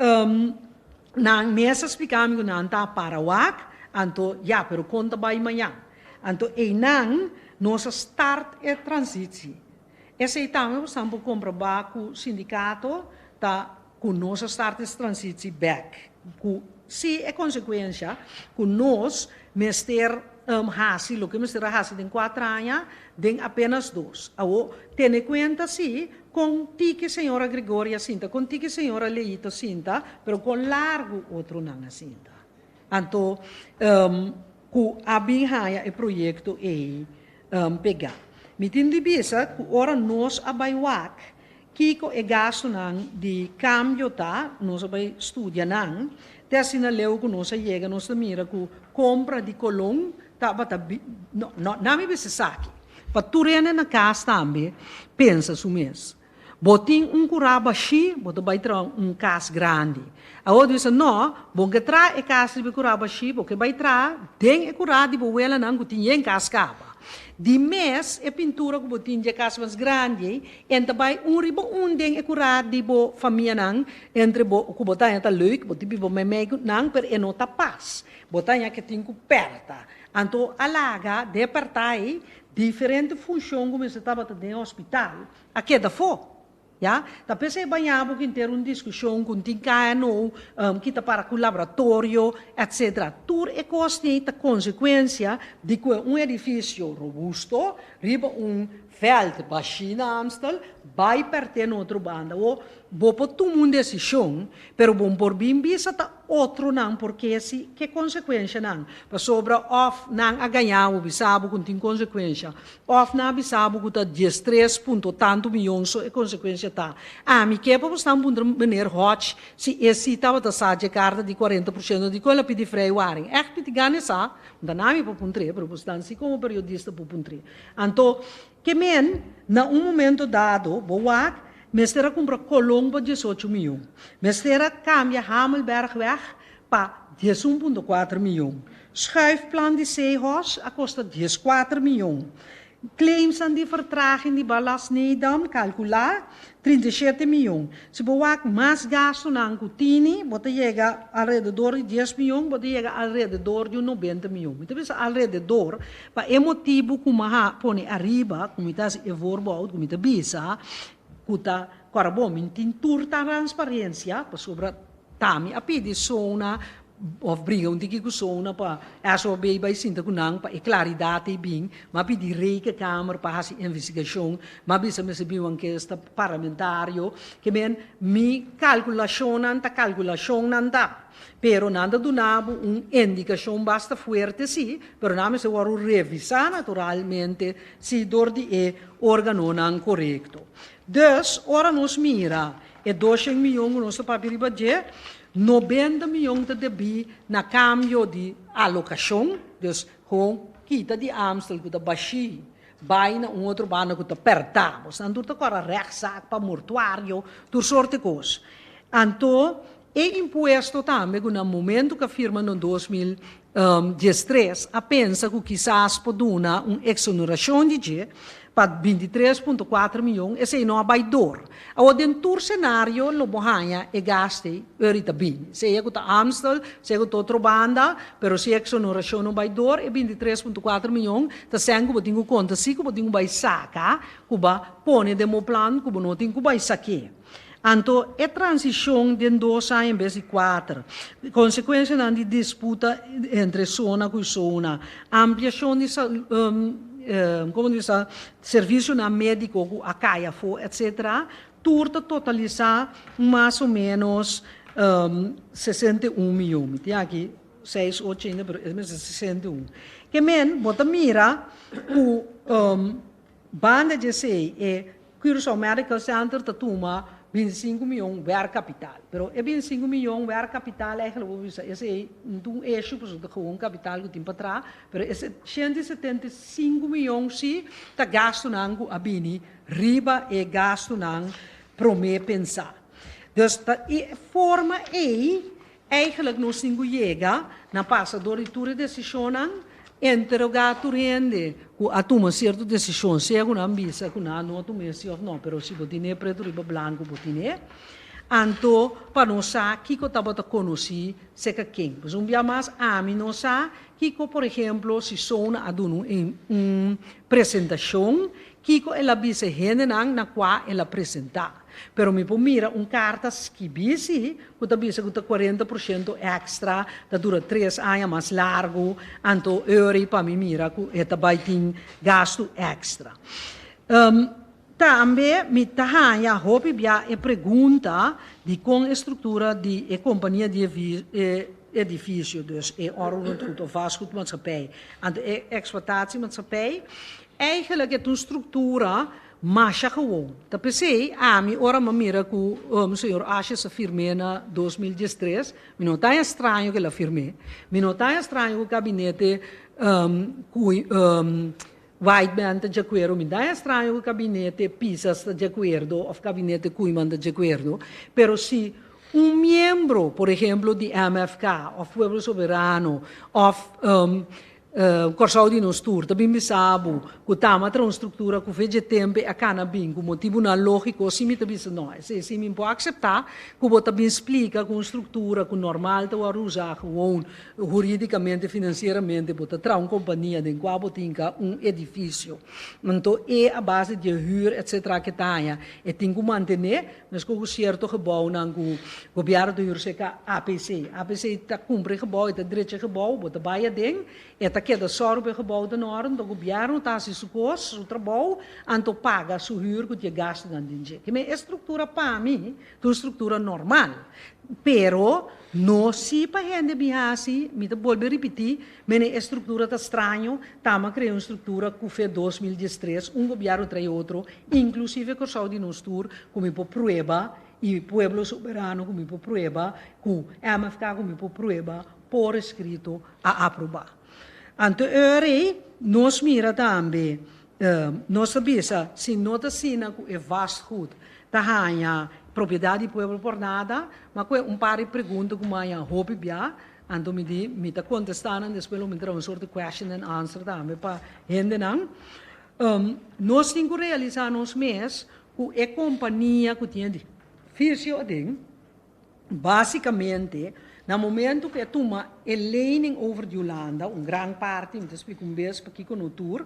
nan mes a splika mi ku nan ta para wak, anto ya, pero kon ta bai mañan? Anto einan nos a start e transitsie. Esei tambe bo stan por komprobá ku sindikato ta ku nos a start es transitsie bek. Ku si e konsekuensha ku nos mester hasi loke mester a hasi den kuater aña den apenas dos. Awo tene kuenta si kon tiki señora Gregoria sinta, kon tiki señora Leito sinta, pero kon largu otronan a sinta. Anto ku a bin haña e proyekto ei pegá. Mi tin di bisa ku ora nos a bai wak kiko e gastunan di kambio ta, nos a bai studia nan, te asina leu ku nos a yega nos ta mira ku kompra di kolon tabata no, no, nan mi bisa esaki, pa tur hende na kas tambe pensa su mes. Bo tin un kurá bashí, bo ta bai traha un kas grandi. Awor bo bisa, No, bo ke traha e kas riba e kurá bashí, bo ke bai traha den e kurá di bo welanan ku tin yen kas kaba. Di mes, e pintura ku bo tin dje kas mas grandi ei, en ta bai un riba un den e kurá di bo famianan, entre bo ku bo ta haña ta leuk, bo tin biba meimei ku nan, pero e no ta pas. Bo ta haña ke tin ku pèrta. Anto a laga den e pèrtá ei diferente funshon ku mester tabata den e hospital. A keda afó. Ya. Ta p'esei baña bo kin ter un diskushon ku tin KNO, ki ta para ku laboratorio, etcetera. Tur e kosnan ta konsekuensia di ku un edifisio robusto riba un vèlt bashí na Amstel bai pèrt'é na otro banda. Awor, bo por tuma un desishon, pero bo por bin bisa ta otronan por ke si ke konsekuenshanan. Pasobra òf nan a gaña bo bisa bo ku tin konsekuensha Of nan a bisa bo ku ta 13 punto tantu miyon so e konsekuensia ta. Ami ke pa bo stan puntra meneer Hodge si e si tabata sa dje karta di 40% dikon el a pidi vrijwaring. Ègt mi tin gana e sa, no ta na mi pa puntr'é, pero bo stan si komo periodista por puntr'é. Anto, ke men, na un momento dado, bo wak, mester a kumpra kolon pa 18 miyon. Mester a kambia Hamelbergweg pa 11.4 miyon. Schuifplan di Seahorse a kosta 14 miyon. Claimsnan di vertraging di Ballast Nedam kalkulá 37 miyon. Si bo wak mas gastunan ku tini, bo ta yega alrededor di 10 miyon, bo ta yega alrededor di un 90 miyon. Mi ta bisa alrededor pa e motibu ku mi a pone ariba, ku mi ta hasi e voorbehoud, ku mi ta bisa ku ta, kòrda bo, mi tin tur transparensia pasobra Tami a pidi Sona of bringa un tiki ku Sona pa SOB bai sinta ku nan pa e klaridat ei bin. M'a pidi Rekenkamer pa hasi investigashon. M'a bisa mester bin un ankesta parlamentario. Ke men mi kalkulashonnan ta kalkulashonnan ta. Pero nan ta duna bo un indikashon basta fuerte si, pero nan mester wòrdu revisá naturalmente si dor di e organonan korekto. Dus ora nos mira E 200 miyon ku nos ta papia riba dje, 90 miyon ta debí na kambio di alokashon, dus gewoon kita di Amstel ku ta bashí bai na un otro banda ku ta pèrtá. Bosnan tur ta kòrda rèchtzaak pa mortuario, tur sorte kos. Anto e impuesto tambe ku na momento ku a firma na 2013 a pensa ku kisas por duna un eksonerashon di dje, Pa 23.4 miyon esei no a bai dor. Awor den tur senario lo bo haña e gaste eur ta bini. Sea ku ta Amstel, sea ku ta otro banda, pero si e eksonerashon no bai dor, e 23.4 miyon ta sèn ku bo tin ku konta si ku bo tin ku bai saka ku ba pone den bo plan ku bo no tin ku bai sak'é. Anto e transishon den dos aña en bes di kuater, konsekuensianan di disputa entre sona ku sona, ampliashon di komo di bisa servisionan médiko ku a kai afó etsetera. Tur ta totalisá mas o ménos 61 mion. Mi tin aki seis ocho ainda, pero e mester 61. Ke men, bo ta mira ku banda di esei e Curaçao Medical Center ta tuma 25 mion werkkapitaal. Pero e 25 mion werkkapitaal eigenlijk bo bisa esei no ta un issue pasobra ta gewoon kapitaal ku tin pa traha, pero e 175 mion si ta gastunan ku a bini riba e gastunan promé pensá. Dus ta e forma ei eigenlijk nos tin ku yega na pasa dor di tur e desishonnan, interogá tur hende ku a tuma sierto desishon, sea ku nan bisa ku nan no a tuma esei òf no, pero si bo tin'é pretu riba blanku bo tin'é, anto pa nos sa kiko tabata konosí seka ken. Pues un bia mas ami no sa kiko por ehemplo si Sona a duna un presentashon, kiko el a bisa e hendenan na kua el a presentá. Pero mi por mira un karta skibí sí ku ta bisa ku ta 40% èkstra, ta dura tres aña mas largu, anto ori pa mi mira ku e ta bai tin gastu èkstra. Tambe mi ta haña hopi bia e pregunta di kon e struktura di e kompania di e edifisio, dus e onroerend goed of vastgoedmaatschappij, anto e exploitatiemaatschappij, eigenlijk e ta un struktura masha gewoon. Ta p'esei ami ora mi a mira ku señor Asjes a firm'é na 2013, mi no ta haña straño ku el a firm'é, mi no ta haña straño ku gabinete ku Whiteman ta di akuerdo, mi ta haña straño ku gabinete Pisas ta di akuerdo òf gabinete Koeiman ta di akuerdo, pero si un miembro, por ehemplo, di MFK òf Pueblo Soberano òf Kòrsou di nos tur ta bin bisa bo ku tama traha un struktura ku fe dje tempu a kana bin ku motibunan lógiko, si mi ta bisa no, esei si mi por akseptá ku bo ta bin splika ku un struktura ku normal ta wòrdu usá gewoon hurídikamente, finansieramente bo ta traha un kompania den kua bo tin ka un edifisio. Anto e a base di e hür etsetera ke ta haña e tin ku mantené, Meskos ku sierto gebounan ku gobièrnu ta hür serka APC. APC ta kumpra e gebou, e ta drecha e gebou, bo ta bai aden, e ta keda sòru pa e gebou ta na òrden, anto gobièrnu ta hasi su kos, su trabou, anto paga su hür ku tin e gastunan den dje. Kimen e struktura pa mi ta un struktura normal, pero no si pa hende bin hasi, mi ta bolbe ripití, Mene e struktura ta straño, tama krea un struktura ku fe 2013, un gobièrnu trae otro, inklusive Kòrsou di nos tur, ku mi por prueba, i Pueblo Soberano ku mi por prueba, ku MFK ku mi por prueba por eskrito a aprobá. Anto e ora ei nos mira tambe, nos ta bisa si no ta asina ku e vastgoed ta haña propiedat di pueblo por nada, ma ku e un par di pregunta ku mi a haña hopi bia, Anto mi di, mi ta kontestá nan, despues lo mi traha un sort di question and answer tambe pa hendenan. Nos tin ku realisá nos mes ku e kompania ku tin edifisio aden, básikamente na momento ku e tuma e lening over di Hulanda, un gran parti, mi ta splika un bes pakiko no tur,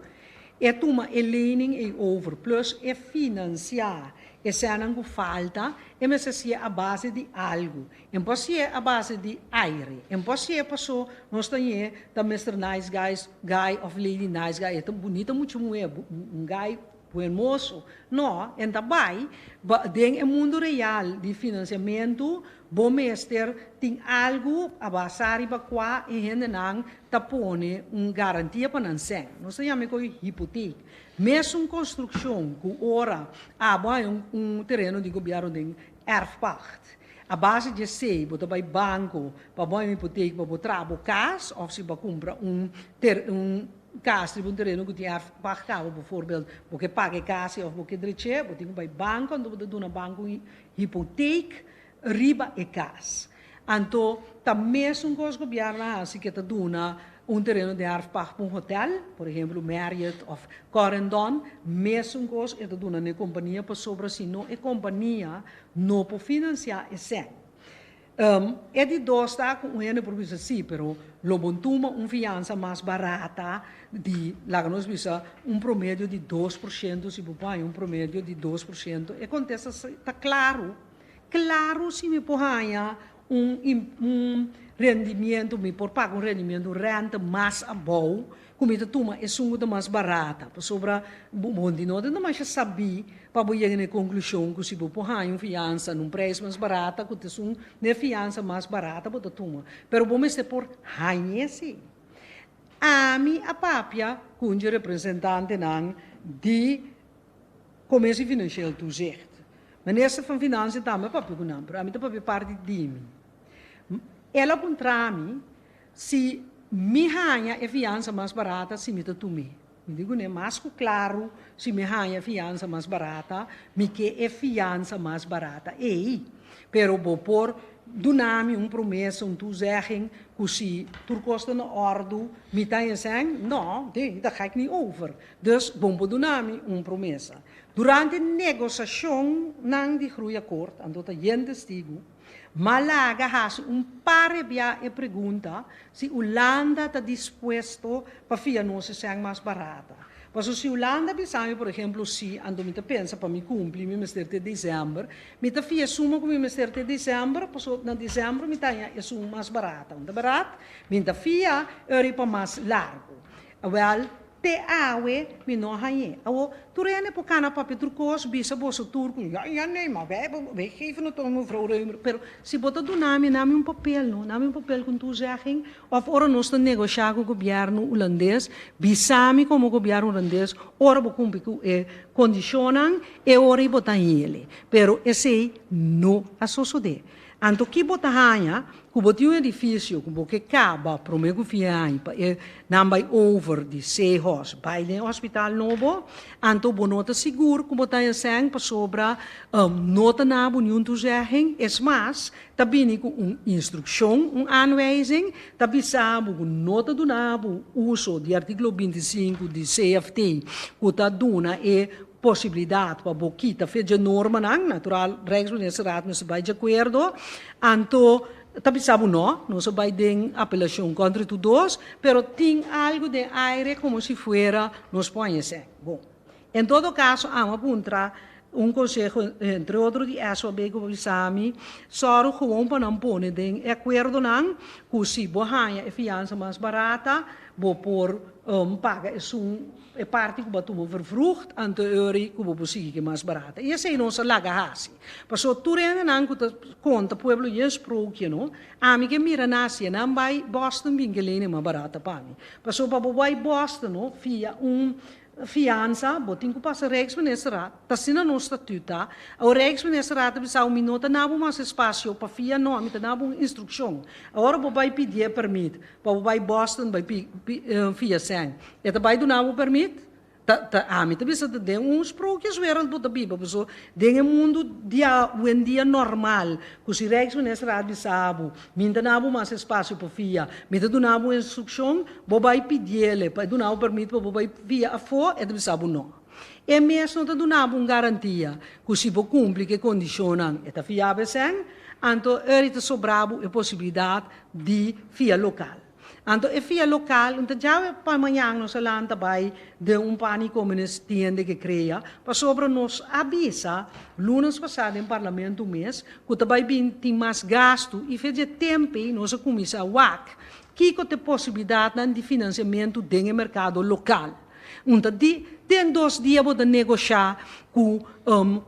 e tuma e lening ei over plus e finansiá e sènnan ku falta, e mester si'e a base di algu. En por si'e a base di aire. En por si'e paso nos ta ñe ta Mister Nice Guys guy of Lady Nice Guy e ta bunita mucha muhe un guy hermoso. No, en ta bay ba den e mundo real di financiamento bo mester tin algo a basa riba cua e hendenan ta pone un garantia pa nan sèn. Nos ta yama e koe hipoteek. Mesun construccion cu ora abo haña un tereno di gobierno den erfpacht. A base di esei bo ta bai banko pa bo haña un hipotek pa bo traha bo kas òf si bo a kumpra un ter un kas riba un tereno ku tin erfpacht kaba bovoorbeeld bo ke paga e kas ei òf bo ke drech'é bo tin ku bai banko anto bo ta duna banko un hipotek riba e kas. Anto ta mesun kos gobièrnu a hasi ke ta duna un tereno di erfpacht pa un hotel, por ehemplo Marriott òf Corendon, mesun kos e ta duna na e kompania pasobra si no e kompania no por finansiá e sèn. E di dos ta ku un hende por bisa sí, pero lo bon tuma un fiansa mas barata di, laga nos bisa, un promedio di 2%, si bo por haña un promedio di 2%. E kontesta ta klaru, klaru si mi por haña un un. rendimiento, mi por paga un rendimiento, un rente mas abou, ku mi ta tuma esun ku ta mas barata, pasobra bo no ta masha sabí pa bo yega na e konklushon ku si bo por haña un fiansa na un preis mas barata ku ta esun na e fiansa mas barata bo ta tuma. Pero bo mester por hañ'é sí. Ami a papia ku un dje representantenan di Commissie Financieel Toezicht. Minister van Financiën tambe a papia ku nan, pero ami ta papia parti di mi. El a puntra mi si mi haña e fiansa mas barata si mi ta tum'é. Mi di kuné mas ku klaru si mi haña e fiansa mas barata, mi ke e fiansa mas barata ei. Pero bo por duna mi un promesa, un toezegging, ku si tur kos ta na òrdu, mi ta haña sèn? No, nee, dat ga ik niet over. Dus bo por duna mi un promesa. Durante negosashonnan di Groeiakkoord, anto ta yen testigu, m'a laga hasi un par bia e pregunta si Hulanda ta dispuesto pa fia nos e sèn mas barata. Pasobra si Hulanda bisa mi, por ehemplo, si, anto mi ta pensa pa mi kumpli mi mester te desèmber, mi ta fia e suma ku mi mester te desèmber, pasobra na desèmber mi ta haña esun mas barata. Un ta barat, mi ta fia ori pa mas largu. Awèl, Te awe mi no a hañ'é. Awor, tur hende por kana papia tur kos, bisa boso tur ku, Ja, ja, nee, ma wij, wij geven het om, mevrouw Römer. Pero si bo ta duna mi, na mi un papel, no? Na mi un papel ku un toezegging. Òf ora nos ta negoshá ku gobièrnu hulandes, bisa mi komo gobièrnu hulandes, ora bo kumpli ku e kondishonnan, e ora ei bo ta hañ'é. Pero esei no a sosodé. Anto ki bo ta haña ku bo tin un edifisio ku bo ke kaba promé ku fin aña pa e nan bai over di Sehos bai den e hospital nobo, anto bo no ta sigur ku bo ta haña sèn pasobra no ta na bo niun toezegging. Es mas, ta bini ku un instrukshon, un aanwijzing, ta bisa bo ku no ta duna bo uso di artíkulo 25 di CFT ku ta duna e posibilidat pa bo kita fe dje normanan, natural Rijksministerraad mester bai dje akuerdo, anto ta bisa bo no, nos a bai den apelashon kontra tur dos, pero tin algu den aire komo si fuera nos por haña esei. Bon, en todo kaso amo a puntra un konseho entre otro di SOB ku bo bisa mi, sòru gewoon pa nan pone den e akuerdonan ku si bo haña e fiansa mas barata, bo por paga esun e parti ku bo a tuma vervroegd, anto e ora ei ku bo por sigui ke mas barata. I esei nos a laga hasi. Pasobra tur hendenan ku ta konta pueblo yen sprookje no, ami ke mira na si nan bai Boston bin ke lene mas barata pa mi. Pasobra pa bo bai Boston no, fia un fiansa, bo tin ku pasa Rijksministerraad, ta asina nos statuut ta. Awor Rijksministerraad ta bisa mi no ta na bo mas espasio pa fia no, mi ta na bo un instrukshon. Awor bo bai pidié permit pa bo bai Boston bai fia sèn, e ta bai duna bo permit? Ta ta ami ta bisa ta den un sprookjeswereld bo ta biba, pasobra den e mundu di awendia normal ku si Rijksministerraad bisa bo, mi ta na bo mas espasio pa fia, mi ta duna bo instrukshon, bo bai pidiele pa e duna bo permit pa bo bai fia afó, e ta bisa bo no. E mes no ta duna bo un garantia ku si bo kumpli ku e kondishonnan e ta fia bo esèn, anto eri ta sobra bo e posibilidat di fia lokal. Anto e fia lokal, un ta djawe pa mañan nos a lanta bai den un pániko menes tiende ke krea, pasobra nos a bisa lunes pasá den parlamento mes ku ta bai bin tin mas gastu i fe dje tempe nos a kuminsá wak kiko ta e posibilidatnan di finansiamentu den e merkado lokal. Un ta di den dos dia bo ta negoshá ku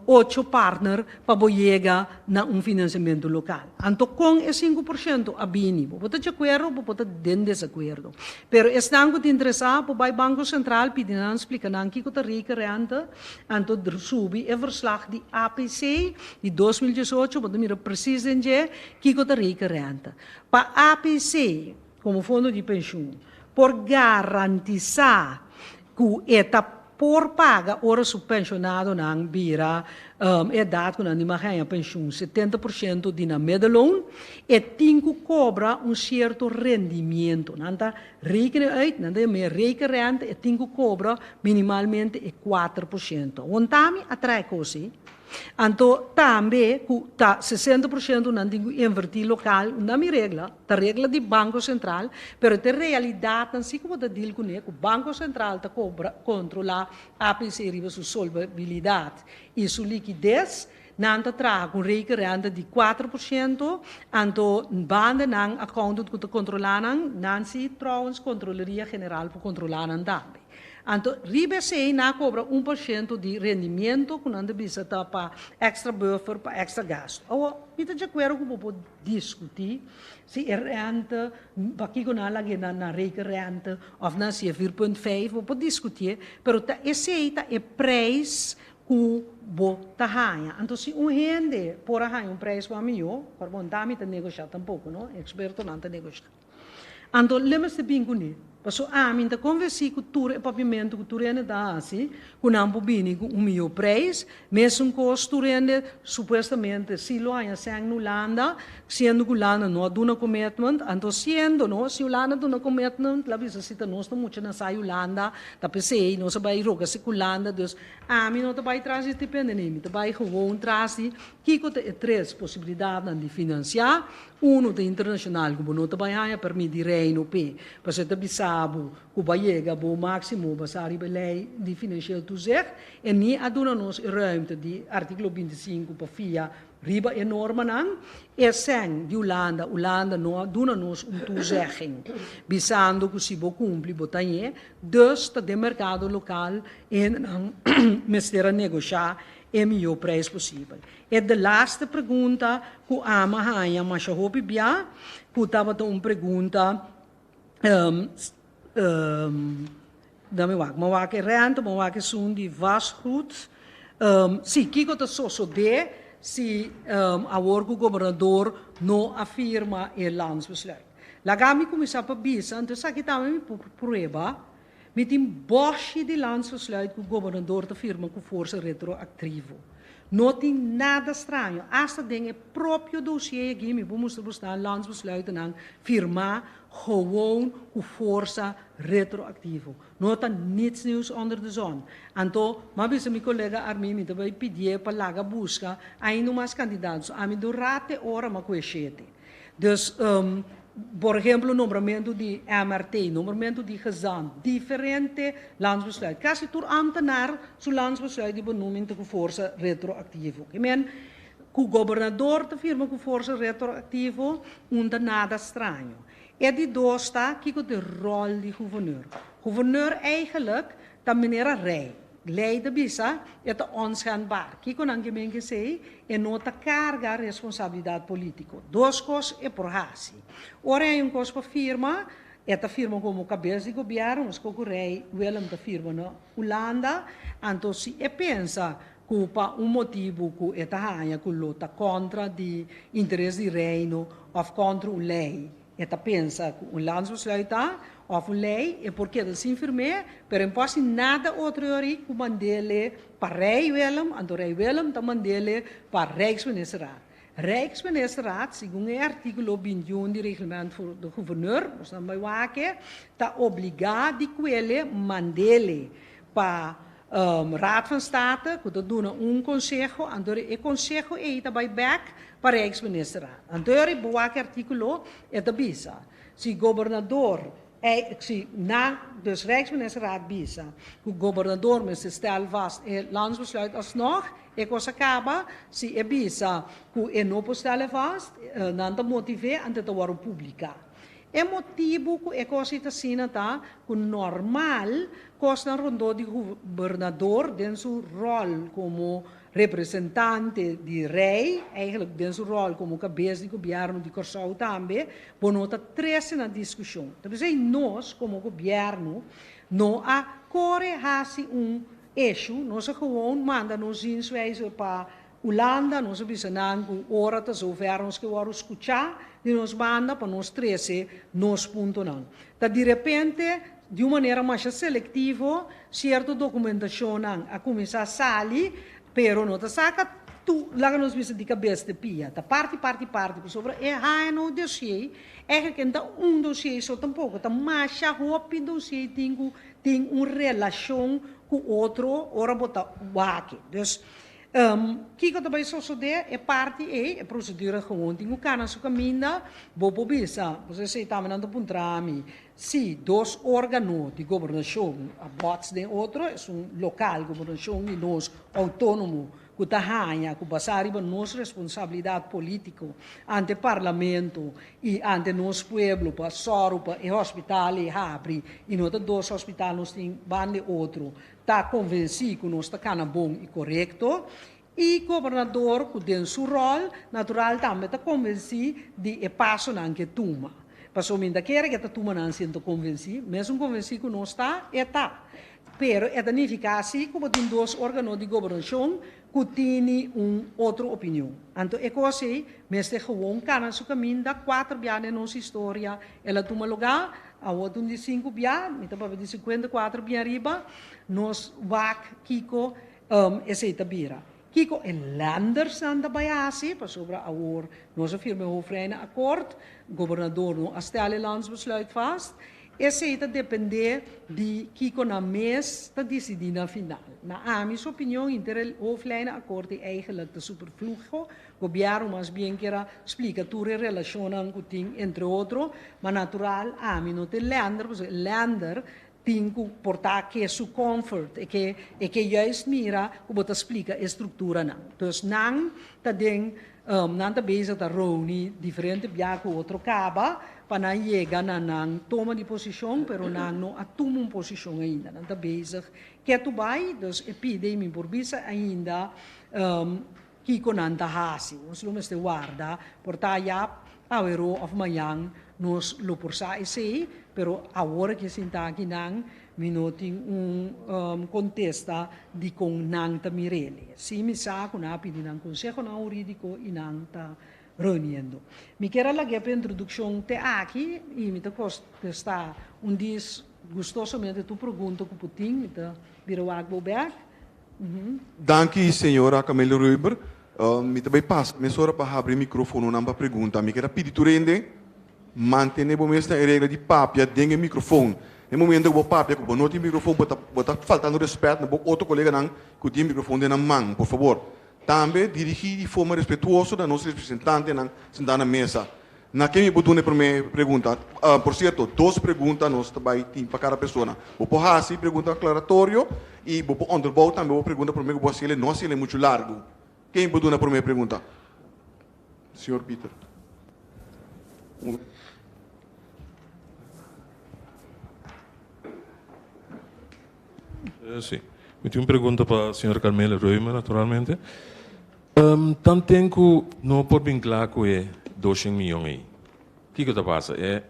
ocho partner pa bo yega na un finansiamentu lokal. Anto kon e 5% a bini? Bo por ta di akuerdo, bo por ta den desakuerdo. Pero esnan ku ta interesá por bai Banko Sentral pidi nan splika nan kiko ta rekenrente, anto subi e verslag di APC di 2018, bo ta mira presis den dje kiko ta rekenrente. Pa APC komo fondo di penshun por garantisá ku e ta por paga ora su penshonadonan bira edat ku nan di mag haña penshun 70% di nan middelloon, e tin ku kobra un sierto rendimiento. Nan ta rekenen uit, nan ta yam'é rekenrente, e tin ku kobra minimalmente e 4%. Wontami a trae kos ei. Anto tambe ku ta 60% nan tin ku invertí lokal, unda mi regla, ta regla di Banko Sentral, pero ta e realidatnan si ku bo ta deal kuné, ku Banko Sentral ta kobra, kontrolá APC riba su solvabilidat i su likides. Nan ta traha ku un rekenrente di 4%, anto banda nan accountant ku ta kontrolá nan, nan si trouwens Kontroleria General por kontrolá nan tambe. Anto riba esei nan a kobra 1% di rendimiento ku nan ta bisa ta pa extra buffer, pa extra gastu. Awor, mi ta di akuerdo ku bo por diskutí si e rente, pakiko nan a lag'é na nan rekenrente òf nan hasié 4,5, bo por diskutié, pero ta esei ta e preis ku bo ta haña. Anto si un hende por a haña un preis mas mihó, por bon ta mi ta negoshá tampoko, no, ekspertonan ta negoshá. Anto le mester bin kuné. Pasobra ami ta konvensí ku tur e papiamentu ku tur hende ta hasi, ku nan por bini ku un mihó preis, mesun kos tur hende supuestamente si lo haña sèn na Hulanda, siendo ku Hulanda no a duna commitment, anto siendo no, si Hulanda duna commitment, la bisa si ta nos ta mucha na sai Hulanda, ta p'esei nos a bai roga si ku Hulanda, dus Ami no ta bai tras di stipende ni, mi ta bai gewoon tras di kiko ta e tres posibilidatnan di finansiá. Uno ta internashonal ku bo no ta bai haña pèrmit di Reino p'e, pasobra e ta bisa bo ku bo a yega bo máksimo basá riba e lei di financieel toezicht e ni a duna nos e ruimte di artíkulo 25 pa fia Riba e normanan, e sèn di Hulanda, Hulanda no a duna nos un toezegging, bisando ku si bo kumpli bo ta ñe, dus ta den merkado lokal e hendenan mester a negoshá e mihó preis posibel. E de laste pregunta ku ami a haña masha hopi bia, ku tabata un pregunta, Dame wak. Mi a wak e renta, mi a wak esun di vastgoed. Sí, kiko ta sosodé si awor ku gobernador no a firma e landsbesluit? Laga mi kuminsá pa bisa, anto esaki tambe mi por prueba, mi tin bòshi di landsbesluit ku gobernador ta firma ku forsa retroaktivo. No tin nada straño, asta den e propio dosié aki mi por mustra bo stan landsbesluitennan firmá gewoon ku forsa retroactivo. No ta niets nieuws onder de zon. Anto, m'a bisa mi colega Armin, mi ta bay pidié pa laga busca ainda mas candidato. So, ami durante ora m'a coge shete. Dus, por ehemplo, nombramentu di MRT, nombramentu di gezant, diferente landsbesluit. Casi tur ambtenaar su landsbesluit di benoeming ta cu forsa retroactivo. Ke men, cu gobernador ta firma cu forsa retroactivo, un ta nada straño. E di dos ta, kiko ta e ròl di guverneur? Guverneur eigenlijk ta manera rei. Lei ta bisa e ta onschendbaar. Kiko nan ke men kesei? E no ta karga responsabilidat polítiko. Dos kos e por hasi. Ora e hay un kos pa firma, e ta firma komo kabes di gobièrnu, meskos ku rei Willem ta firma na Hulanda. Anto si e pensa ku pa un motibu ku e ta haña ku lo ta kontra di interes di Reino òf kontra un lei, e ta pensa ku un landsbesluit ta òf un lei, e por keda sin firm'é, pero e no por hasi nada otro yori ku mand'é pa Rei Willem, anto Rei Willem ta mand'é pa Rijksministerraad. Rijksministerraad, segun e artíkulo 21 di Reglement voor de Gouverneur, nos nan bai wak, ta obligá di kuele mand'é pa Raad van State ku ta duna un konseho, anto e konseho ei ta bai bèk pa Rijksministerraad. Anto e riba wak e artíkulo e ta bisa, si gobernador ei, si na, dus Rijksministerraad bisa ku gobernador mester stel vast e landsbesluit alsnog, e kos a kaba, si e bisa ku e no por stel e vast, nan ta motiv'é anto e ta wòrdu publiká. E motibu ku e kos ei ta asina ta ku normal kosnan rondó di gobernador den su ròl komo representante di rei, eigenlijk den su ròl komo kabes di gobièrnu di Kòrsou tambe, bo no ta trese na diskushon. Ta p'esei nos komo gobièrnu no a kore hasi un issue, nos a gewoon manda nos zienswijze pa Hulanda, nos a bisa nan ku ora ta zover nos ke wòrdu skuchá di nos banda pa nos trese nos puntonan. Ta di repente, di un manera masha selektivo, sierto dokumentashonnan a kuminsá sali, pero no ta saka tur, laga nos bisa di kabes te pia, ta parti, parti, parti, pasobra e HNO dossier eigenlijk e no ta un dossier so tampoko, ta masha hopi dossier tin ku tin un relashon ku otro ora bo ta wak. Dus, Kiko ta bai sosodé? E parti ei, e prosedura gewoon tin ku kana su kaminda. Bo por bisa, bo sa esei tambe nan ta puntra mi, si dos órgano di gobernashon a bòts den otro, esun lokal, gobernashon di nos outónomo. ku ta haña ku basá riba nos responsabilidat polítiko ante Parlamento i ante nos pueblo pa sòru pa e hospital ei habri i no ta dos hospital nos tin banda e otro ta konvensí ku nos ta kana bon i korekto i gobernador ku den su ròl natural tambe ta konvensí di e pasonan ke tuma. Pasobra mi ta kere ke ta tuma nan siento konvensí, mesun konvensí ku nos ta, e ta. Pero e ta nifiká si ku bo tin dos órgano di gobernashon ku tini un otro opinion. Anto e kos ei mester gewoon kana su kaminda kuater bia den nos historia el a tuma lugá, awor ta un di sinku bia, mi ta papia di 54 bia riba, nos wak kiko esei ta bira. Kiko e landersnan ta bai hasi, pasobra awor nos a firma e hoofdlijnenakkoord, gobernador no a stel e landsbesluit vast, esei ta depende di kiko nan mes ta disidí na final. Na ami su opinion inter e hoofdlijnenakkoord ei eigenlijk ta superflugo, gobièrnu mas bien kier a splika tur e relashonnan ku tin entre otro, ma natural ami no ta e lander, pasobra e lander Tin ku por ta ke su comfort, e ke e ke juist mira ku bo ta splika e strukturanan. Dus nan ta den nan ta bezig ta reuni diferente bia ku otro kaba pa nan yega na nan toma di posishon, pero nan no a tuma un posishon ainda. Nan ta bezig ketu bai, dus e pide i mi por bisa ainda Kiko nan ta hasi? Nos lo mester warda por ta ya aweró òf mañan nos lo por sa esei, pero awor ke sinta aki nan mi no tin un kontesta dikon nan ta mir'é. Sí mi sa ku nan a pidi nan konsehonan hurídiko i nan ta reuniendo. Mi kier a lag'é pa introdukshon te aki i mi ta kontestá un dis gustosamente tur pregunta ku por tin, mi ta bira wak bo bèk. Danki señora Camelia Reuber. Mi ta bay pasa mesora pa habri microfononan pa pregunta. Mi kier a pidi tur hende mantene bo mes na e regla di papia den e microfon. E momento cu bo papia cu bo no tin microfon bo ta bo ta faltando respet na bo otro coleganan cu tin microfon den nan man. Por fabor tambe dirigi di forma respetuoso na nos representantenan senta na mesa. Na ken mi por duna e prome pregunta? Por sierto, dos pregunta nos ta bai tin pa kada persona. Bo por hasi pregunta aklaratorio i bo por onderbouw tambe bo pregunta prome ku bo hasiel e no hasiel e muchu largu. Ken mi por duna e prome pregunta? Señor Pieter. Sí. Mi tin un pregunta pa señor Carmela Reumer, naturalmente. Tanten ku no por bin kla ku e doshen miyon ei, kiko ta pasa? E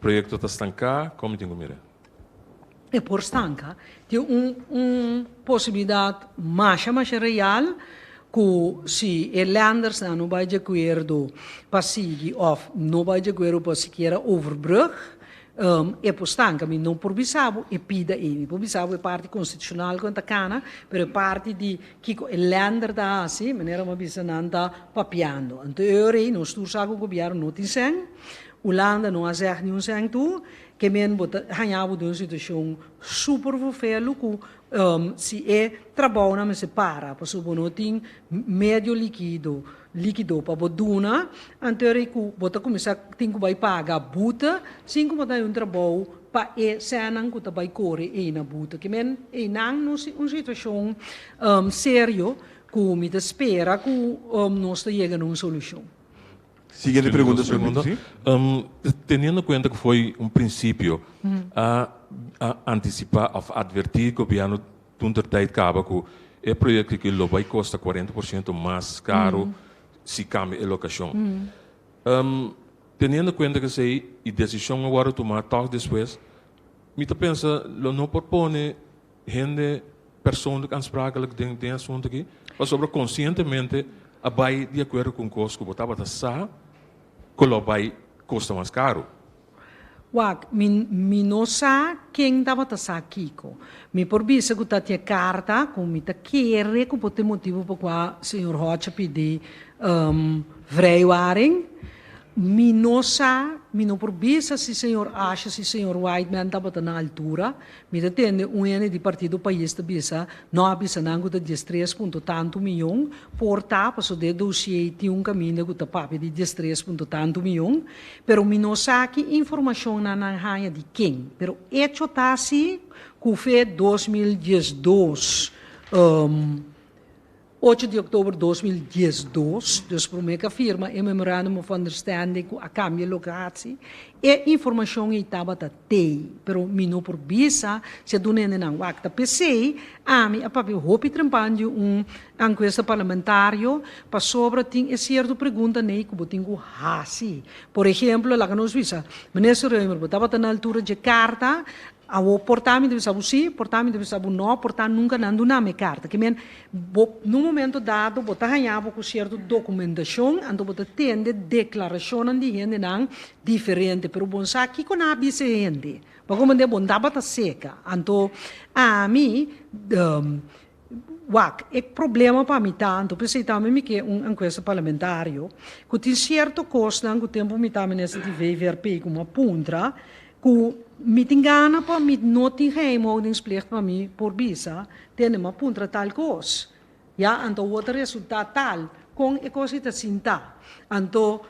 proyekto ta stanká? Kon mi tin ku mira? E por stanka. Tin un un posibilidat masha masha real ku si e lendersnan no bai di akuerdo pa sigui òf no bai di akuerdo pa sikiera overbrug, E por stanka, mi no por bisa bo e pida ei, mi por bisa bo e parti konstitushonal ku nan ta kana, pero e parti di kiko e lender ta hasi, manera mi a bisa nan ta papiando. Anto e ora ei nos tur sa ku gobièrnu no tin sèn, Hulanda no a zèg niun sèn tur, ke men bo ta haña bo den un situashon super vervelu ku si e trabounan mester para pasobra bo no tin medio likido likido pa bo duna, anto ora ku bo ta kuminsá tin ku bai paga bute sin ku bo ta haña un trabou pa e sènnan ku ta bai kore ei na bute. Ke men einan nos tin un situashon serio ku mi ta spera ku nos ta yega na un solushon. Siguiente pregunta, señor Pieter. Teniendo kuenta ku foi un prinsipio a antisipá òf atvertí gobièrnu Toen ter tijd kaba ku e proyekto aki lo bai kosta 40% mas karu si kambia e lokashon. Teniendo kuenta ku esei i desishon a wòrdu tumá tòg despues, mi ta pensa lo no por pone hende persoonlijk aansprakelijk den den e asuntu aki, pasobra konsientemente a bai di akuerdo ku un kos ku bo tabata sa ku lo bai kosta mas karu. Wak, mi, mi no sa ken tabata sa kiko. Mi por bisa ku ta tin e karta ku mi ta kere ku por tin motibu pa kua señor Hodge a pidi vrijwaring. Mi no sa, mi no por bisa si señor Asjes i señor Whiteman tabata na altura. Mi ta tende un hende di Partido Pais ta bisa, no a bisa nan ku ta diestres punto tantu miyon, por ta pasobra den e dossier tin un kaminda ku ta papia di diestres punto tantu miyon. Pero mi no sa ki informashonnan nan haña di ken. Pero echo ta si ku fe 2012. 8 di òktober 2012, dus promé ku a firma e Memorandum of Understanding ku a kambia lokatie, e informashon ei tabata tei, pero mi no por bisa si a duna hendenan wak. Ta p'esei ami a papia hopi trempan di un enkuesta parlamentario pasobra tin e sierto pregunta nei ku bo tin ku hasi. Por ehemplo, laga nos bisa, Minister Römer, bo tabata na altura dje karta? Awor, por ta mi ta bisa bo sí, por ta mi ta bisa bo no, por ta nunka nan duna mi e karta. Ke men, bo, na un momento dado bo ta haña bo ku sierto dokumentashon, anto bo ta tende deklarashonnan di hendenan diferente, pero bo no sa kiko nan a bisa e hende. Bo a komprendé? Bo no tabata seka. Anto, ami, wak, e problema pa mi ta, anto p'esei tambe mi ke un enkuesta parlamentario, ku tin sierto kosnan ku tempu mi ta minister di VVRP ku mi a puntra, Ku mi tin gana pa mi no tin geheimhoudingsplicht pa mi por bisa, tende mi a puntra tal kos. Ya, anto awor ta resultá tal, kon e kos ei ta sintá. Anto,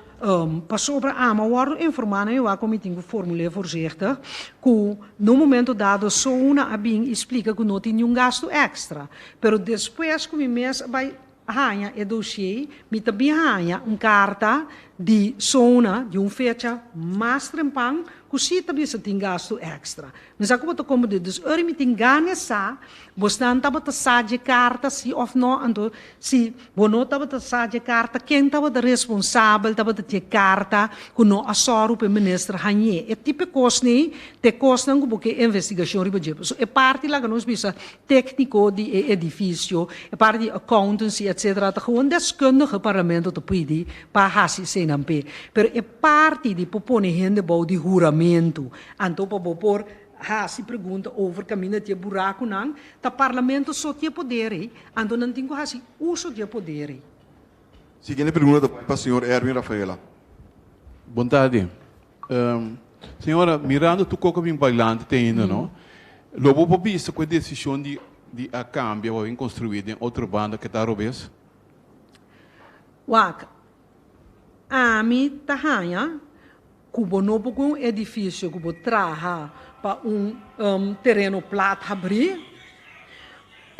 pasobra ami a wòrdu informá na Jehová ku mi tin ku formul'é voorzichtig, ku na un momento dado Sona a bin i splika ku no tin niun gastu èkstra. Pero despues ku mi mes a bai haña e dossier, mi ta bin haña un karta di Sona di un fecha mas trempan ku si ta bisa tin gastu èkstra. Mi sa ku bo ta komprendé. Dus ora mi tin gana sa, bosnan tabata sa dje karta si òf nò, anto si bo no tabata sa dje karta, ken tabata responsabel tabata dje karta ku no a sòru pa e minister hañ'é. E tipo e kosnan ta e kosnan ku bo ke investigashon riba dje. Pasobra e parti laga nos bisa técnico di e edificio, e parti di accountancy etc. Ta gewoon deskundige parlamento ta pidi pa haci eseinan p'e. Pero e parti di por pone hende bou di huramento, anto pa bo por haci pregunta over caminda di e buracunan, ta parlamento so tin e poder ei, anto nan tin cu haci uso di e poder ei. Siguiente pregunta ta bai pa señor Erwin Rafaela. Bon tardi. Señora, mirando tur koko bin bailante te ainda, no? Lo bo por bisa ku e desishon di di a kambia o a bin konstruí den otro banda ke ta robes? Wak, ami ta haña ku bo no por ku un edifisio ku bo traha pa un tereno plat habrí,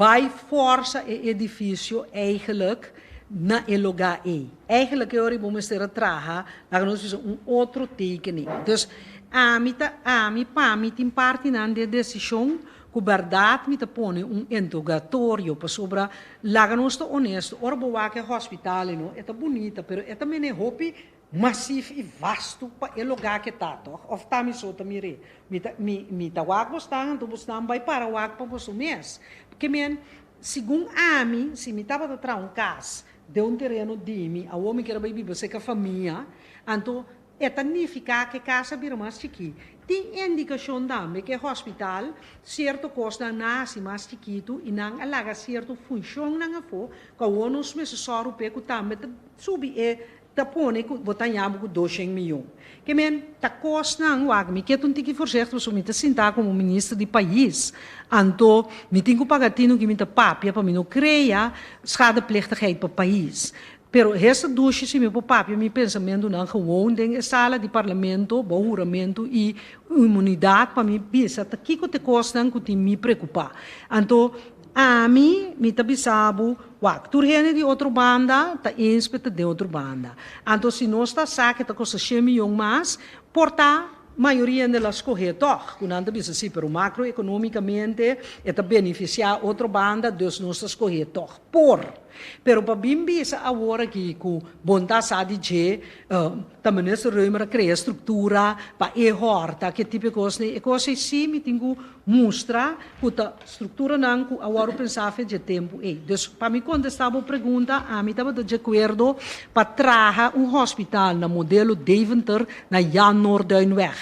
Bai forsa e edifisio eigenlijk na e lugá ei. Eigenlijk e ora ei bo mester a traha, laga nos bisa, un otro tekening. Dus, ami ta, ami, pa mi tin partinan di e desishon ku bèrdat mi ta pone un interogatorio, pasobra laga nos ta onesto, ora bo wak e hospital ei no, e ta bunita, pero e ta mene hopi Masif i vasto pa e lugá ke ta, tòg? Òf ta mi so ta mir'é? Mi ta, mi, mi ta wak bosnan, anto bosnan bai para wak pa boso mes. Ke men, segun ami, si mi tabata traha un kas den un tereno di mi, awor mi kier a bai biba serka famia, anto e ta nifiká ku e kas a bira mas chikí. Tin indikashon tambe ku e hospital sierto kosnan na hasi mas chikitu i nan a laga sierto funshonnan afó ku awor nos mester sòru p'e ku tambe ta subi e Ta pone ku bo ta ña bo ku doshen miyon. Ke men ta kosnan wak mi ke ta un tiki voorzichtig pasobra mi ta sinta komo minister di pais. Anto mi tin ku paga tinu ki mi ta papia pa mi no krea schadeplichtigheid pa pais. Pero hesta dushi si mi por papia mi pensamentunan gewoon den e sala di parlamento bou huramentu i inmunidat pa mi bisa ta kiko ta e kosnan ku tin mi preokupa. Anto Ami, mi ta bisa bo, wak, tur hende di otro banda ta eens p'e ta den otro banda. Anto si nos ta sa ke ta kosta shen miyon mas, por ta mayoria hende la skohé tòg, ku nan ta bisa si, pero makroekonomikamente e ta benefisiá otro banda, dus nos ta skohé tòg. Por. Pero pa bin bisa awor aki ku bon ta sa di dje, ta Minister Römer a krea struktura pa e hòrta, ke tipo e kos nei, e kos ei si mi tin ku Mustra ku ta strukturanan ku a wòrdu pensá fe dje tempu ei. Dus, pa mi kontestá bo pregunta, ami tabata djekuerdo pa traha un hospital na modelo Deventer na Jan Noorduynweg.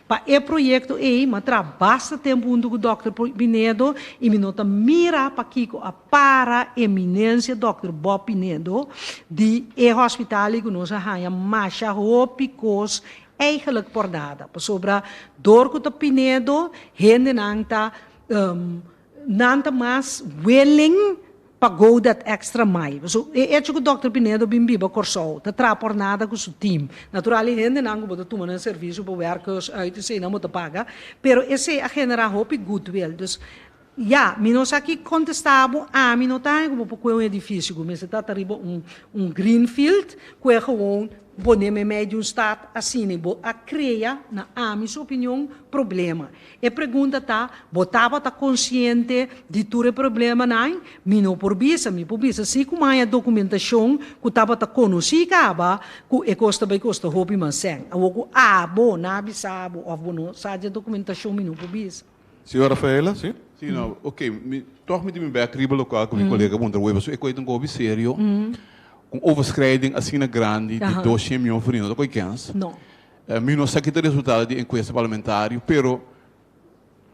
Pa e proyekto ei, mi a traha basta tempu huntu ku dòkter Pinedo i mi no ta mira pakiko a para eminensia dòkter Bob Pinedo di e hospital ei ku nos a haña masha hopi kos Eigenlijk por nada, pasobra dor ku ta pinedo, hendenan ta nan ta mas willing pa go that extra mile. Pasobra e echo ku dòkter Pinedo bin biba Kòrsou, ta traha por nada ku su team. Natural e hendenan ku bo ta tuma nan servisio pa werkhuis uit esei nan bo ta paga, pero esei a generá hopi goodwill. Dus. Ja, mi no sa ki kontestá bo, ami no ta haña ku bo por kue un edifisio ku mester ta riba un greenfield, kue gewoon pone meimei di un stat asina. Bo a krea, na ami su opinion, problema. E pregunta ta, bo tabata konsiente di tur e problemanan? Mi no por bisa, mi por bisa si ku mi haña dokumentashon ku tabata konosí kaba ku e kos ta bai kosta hopi mas sèn. Awor ku abo no a bisa bo òf bo no sa di e dokumentashon, mi no por bisa. Señor Rafaela, si? Si, no, ok, mi tòg mi tin mi bèk riba lokual ku mi kolega puntra wei, pasobra e kos ta un hopi serio, un overschrijding asina grandi di 200 mion florin no ta koi kens. No. Mi no sa ki ta resultado di enkuesta parlamentario, pero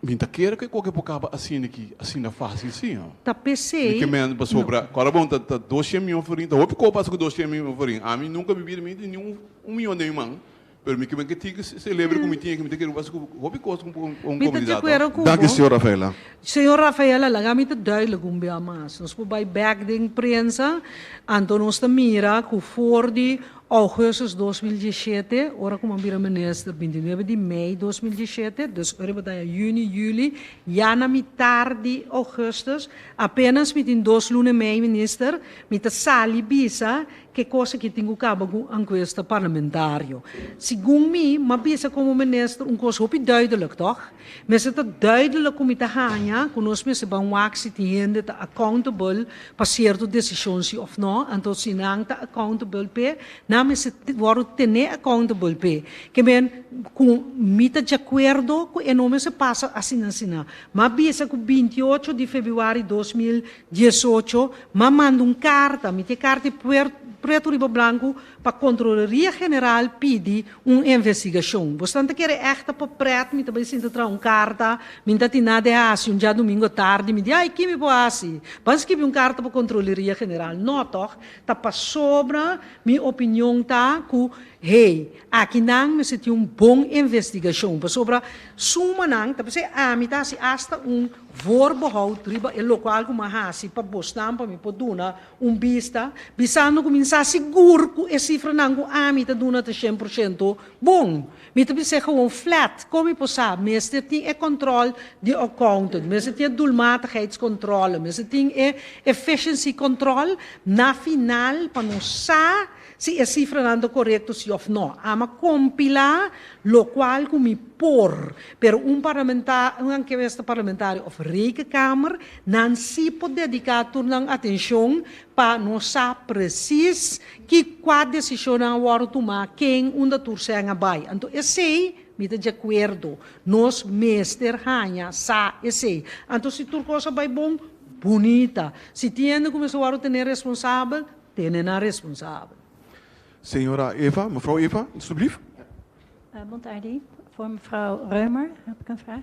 mi ta kere ku e koke por kaba asina aki, asina fásil si, no. Ta p'esei. Mi ke men pasobra, kòrda bon, ta 200 mion florin, ta hopi kos pasa ku 200 mion florin. Ami nunka mi bida mi tin ni un mion den mi man. Pero mi ke men ke tin celebre ku mi tin aki, mi ta kere pasa ku hopi kos ku un Mi ta di komunidat. akuerdo ku Danki, bo. señor Rafaela. Señor Rafaela, laga mi ta duidelijk un bia mas. Nos por bai bek den prensa, anto nos ta mira ku for di augustus 2017, ora ku mi a bira minister, 29 di mei 2017, dus ora bo ta ya juni, juli, ya na mitar di augustus, apenas mi tin 2 luna i mei minister, mi ta sali bisa ke kos aki tin ku kaba ku enkuesta parlamentario. Segun mi, m'a bisa komo minister un kos hopi duidelijk, toch? Mester ta duidelijk ku mi ta haña, ku nos mester ban wak si tin hende ta accountable pa sierto desishon si òf no, anto si nan ta accountable p'e, nan mester wòrdu tene accountable p'e. Ke men ku mi ta di akuerdo ku e no mester pasa asina asina. M'a bisa ku 28 di febrüari 2018, m'a manda un karta, mi tin karta pretu riba blanku, pa Kontroleria General pidi un investigashon. Bo ta kere echt pa pret, mi ta bai sinta traha un karta, mi no tin nada di hasi, un djadumingu tardi, mi di, ai, ki mi por hasi? Ban skirbi un karta pa Kontroleria General. No, toch? Ta pasobra, mi opinion ta ku, hey, aki nan mester tin un bon investigashon. Pasobra, sumanan, ta pensei, ami ta hasi hasta un voorbehoud riba e lokual ku m'a hasi pa bosnan pa mi por duna un bista, bisando ku mi sa sigur ku e sifranan ku ami ta duna ta 100% bon. Mi ta bisa gewoon flat, kon mi por sa, mester tin e control di accountant, mester tin e doelmatigheidscontrole, mester tin e efficiency control, na final pa nos sa si e sifranan ta korekto si òf no. Ami a kompilá lokual ku mi por, pero un enkuesta parlamentario òf rekenkamer, nan si por dediká tur nan atenshon pa nos sa presis ki kua desishon nan a wòrdu tumá, ken unda tur sèn a bai. Anto esei mi ta di akuerdo. Nos mester haña sa esei. Anto si tur kos a bai bon, bunita. Si tin ku mester wòrdu tene responsabel, tene nan responsabel. Señora Eva, mevrouw Eva, alsjeblieft. Bon tardi. Voor mevrouw Römer heb ik een vraag.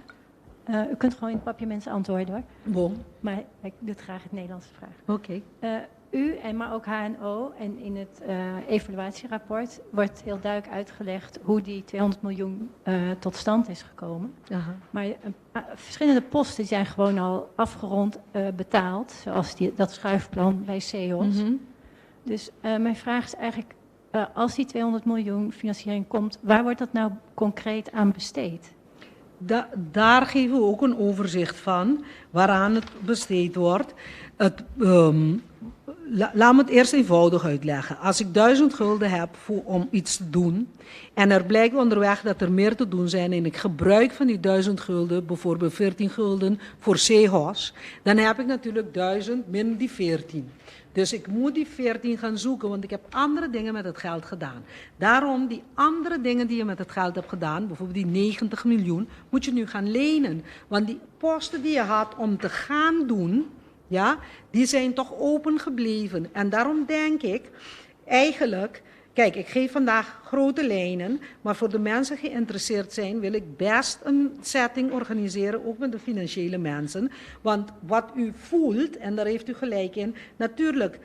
U kunt gewoon in het papiaments antwoorden, hoor. Bon. Maar ik doe het graag het Nederlandse vraag. Oké. U en maar ook HNO en in het evaluatierapport wordt heel duidelijk uitgelegd hoe die 200 miljoen tot stand is gekomen. Maar verschillende posten zijn gewoon al afgerond betaald, zoals dat schuifplan bij SEOS. Dus mijn vraag is eigenlijk, als die 200 miljoen financiering komt, waar wordt dat nou concreet aan besteed? Daar geven we ook een overzicht van waaraan het besteed wordt. Laat me het eerst eenvoudig uitleggen. Als ik 1000 gulden heb om iets te doen en er blijkt onderweg dat er meer te doen zijn en ik gebruik van die 1000 gulden bijvoorbeeld 14 gulden voor SEHOS, dan heb ik natuurlijk 1000 min die 14. Dus ik moet die 14 gaan zoeken, want ik heb andere dingen met het geld gedaan. Daarom, die andere dingen die je met het geld hebt gedaan, bijvoorbeeld die 90 miljoen, moet je nu gaan lenen. Want die posten die je had om te gaan doen, ja, die zijn toch open gebleven. En daarom denk ik, eigenlijk, kijk, ik geef vandaag grote lijnen, maar voor de mensen geïnteresseerd zijn, wil ik best een setting organiseren, ook met de financiële mensen. Want wat u voelt, en daar heeft u gelijk in, natuurlijk,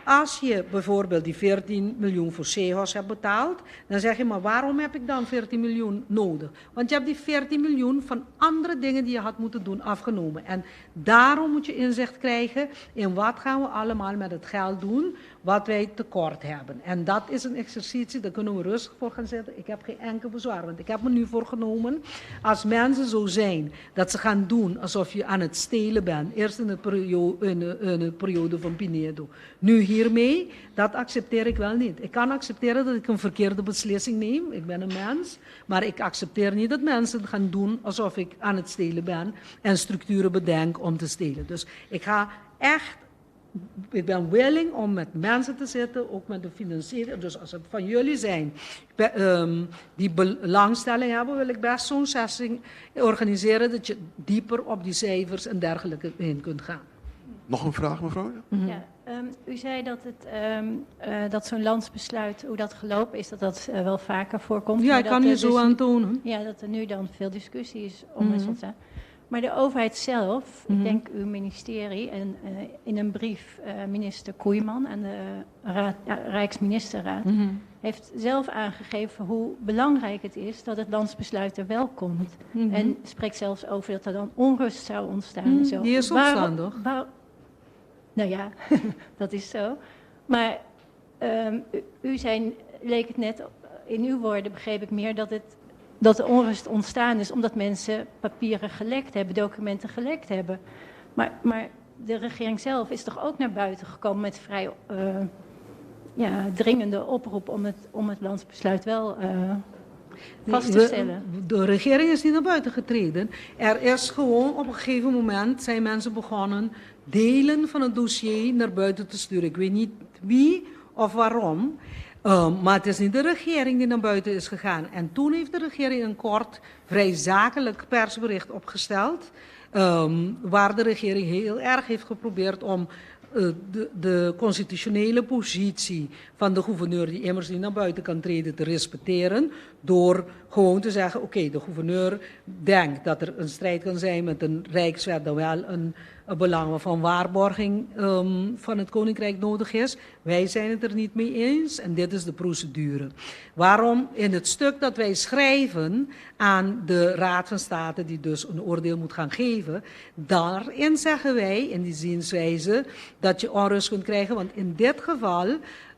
als je bijvoorbeeld die 14 miljoen voor SEHOS hebt betaald, dan zeg je, maar waarom heb ik dan 14 miljoen nodig? Want je hebt die 14 miljoen van andere dingen die je had moeten doen afgenomen. En daarom moet je inzicht krijgen in wat gaan we allemaal met het geld doen wat wij tekort hebben. En dat is een exercitie, dat Daar kunnen we rustig voor gaan zitten. Ik heb geen enkel bezwaar, want ik heb me nu voorgenomen, als mensen zo zijn dat ze gaan doen alsof je aan het stelen bent, eerst in de periode van Pinedo, nu hiermee, dat accepteer ik wel niet. Ik kan accepteren dat ik een verkeerde beslissing neem, ik ben een mens, maar ik accepteer niet dat mensen gaan doen alsof ik aan het stelen ben en structuren bedenk om te stelen. Dus ik ben willing om met mensen te zitten, ook met de financiering. Dus als er van jullie zijn die belangstelling hebben, wil ik best zo'n sessie organiseren dat je dieper op die cijfers en dergelijke in kunt gaan. Nog een vraag, mevrouw? Ja, u zei dat zo'n landsbesluit, hoe dat gelopen is, dat dat wel vaker voorkomt. Ja, maar ik dat kan je er zo dus aantonen. Ja, dat er nu dan veel discussie is om het ontstaan. Maar de overheid zelf, ik denk uw ministerie en in een brief minister Koeiman aan de raad, ja, Rijksministerraad, heeft zelf aangegeven hoe belangrijk het is dat het landsbesluit er wel komt. En spreekt zelfs over dat er dan onrust zou ontstaan. En zo. Die is ontstaan, toch? Nou ja, dat is zo. Maar u zei, leek het net, in uw woorden begreep ik meer dat de onrust ontstaan is omdat mensen papieren gelekt hebben, documenten gelekt hebben. Maar de regering zelf is toch ook naar buiten gekomen met vrij ja, dringende oproep om het landsbesluit wel vast te stellen. De regering is niet naar buiten getreden. Er is gewoon op een gegeven moment zijn mensen begonnen delen van het dossier naar buiten te sturen. Ik weet niet wie of waarom. Maar het is niet de regering die naar buiten is gegaan. En toen heeft de regering een kort, vrij zakelijk persbericht opgesteld, waar de regering heel erg heeft geprobeerd om de constitutionele positie van de gouverneur, die immers niet naar buiten kan treden, te respecteren. Door gewoon te zeggen: oké, de gouverneur denkt dat er een strijd kan zijn met een rijkswet, dan wel een belang van waarborging van het koninkrijk nodig is. Wij zijn het er niet mee eens en dit is de procedure. Waarom in het stuk dat wij schrijven aan de Raad van State, die dus een oordeel moet gaan geven, daarin zeggen wij in die zienswijze dat je onrust kunt krijgen, want in dit geval,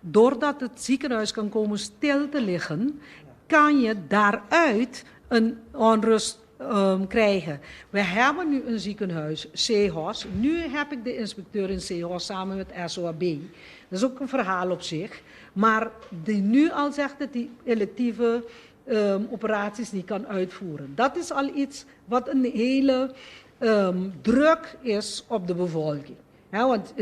doordat het ziekenhuis kan komen stil te liggen, kan je daaruit een onrust krijgen. We hebben nu een ziekenhuis, CEHOS. Nu heb ik de inspecteur in CEHOS samen met SOAB. Dat is ook een verhaal op zich. Maar die nu al zegt dat die electieve operaties niet kan uitvoeren. Dat is al iets wat een hele druk is op de bevolking. Ja, want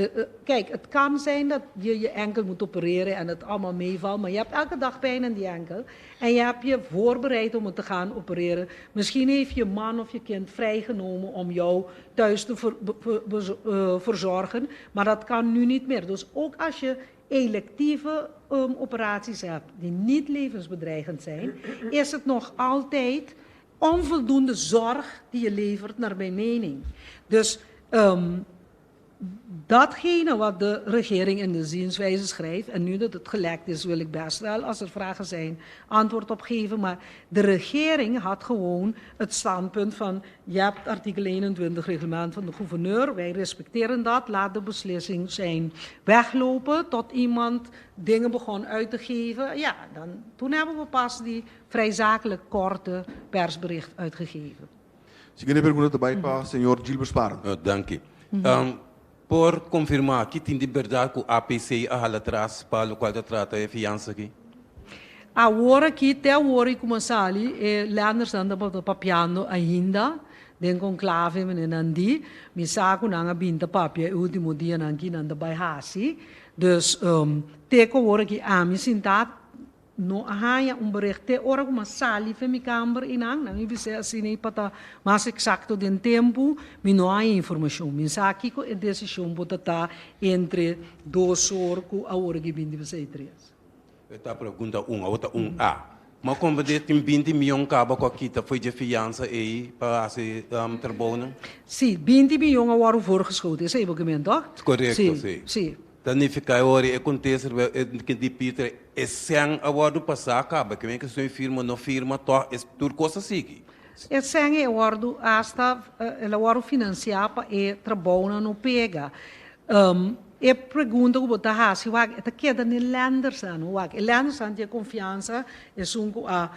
kijk, het kan zijn dat je je enkel moet opereren en het allemaal meevalt, maar je hebt elke dag pijn in die enkel en je hebt je voorbereid om het te gaan opereren. Misschien heeft je man of je kind vrijgenomen om jou thuis te verzorgen, maar dat kan nu niet meer. Dus ook als je electieve operaties hebt die niet levensbedreigend zijn, is het nog altijd onvoldoende zorg die je levert, naar mijn mening. Dus datgene wat de regering in de zienswijze schrijft, en nu dat het gelekt is, wil ik best wel, als er vragen zijn, antwoord op geven. Maar de regering had gewoon het standpunt van, je hebt artikel 21 reglement van de gouverneur, wij respecteren dat, laat de beslissing zijn weglopen tot iemand dingen begon uit te geven. Ja, toen hebben we pas die vrij zakelijk korte persbericht uitgegeven. Siguiente pregunta tambe pa señor Gilbert Sparen. Oh, danki. Por konfirmá ku tin di berdat ku APC a hala atras pa loke ta trata e fiansa aki? Awor aki, te awor ku a sali, e Landers anda papiando ainda, den conclave meneer di, mi sa ku nan a bin ta papia e último dianan aki nan ta bai hasi. Dus te ku awor aki ami sintá no a haña un bericht te ora ku m'a sali for di mi kamber einan, nan mi bisa asina pa ta mas eksakto den tempu, mi no tin informashon. Mi sa ku e desishon por ta entre 2 or ku awor aki 23. Ta pregunta 1, otro 1A. Ma komo tin 20 mion kaba ku aki ta for di fiansa ei pa hasi trabou, no? Si, 20 mion a wòrdu voorgeschoten, is even gemeend, toch? Korekto, si. Ta nifiká ora e kontesta ku di Pieter e sèn a wòrdu pasá kaba ku ku se firma no firma to e tur kos a sigui. E sèn a wòrdu hasta el a wòrdu finansiá pa e trabou no pega. E pregunta ku bo ta hasi, wak, e ta keda n'e lendersnan, no? Wak, e lendersnan tin e konfiansa, esun ku a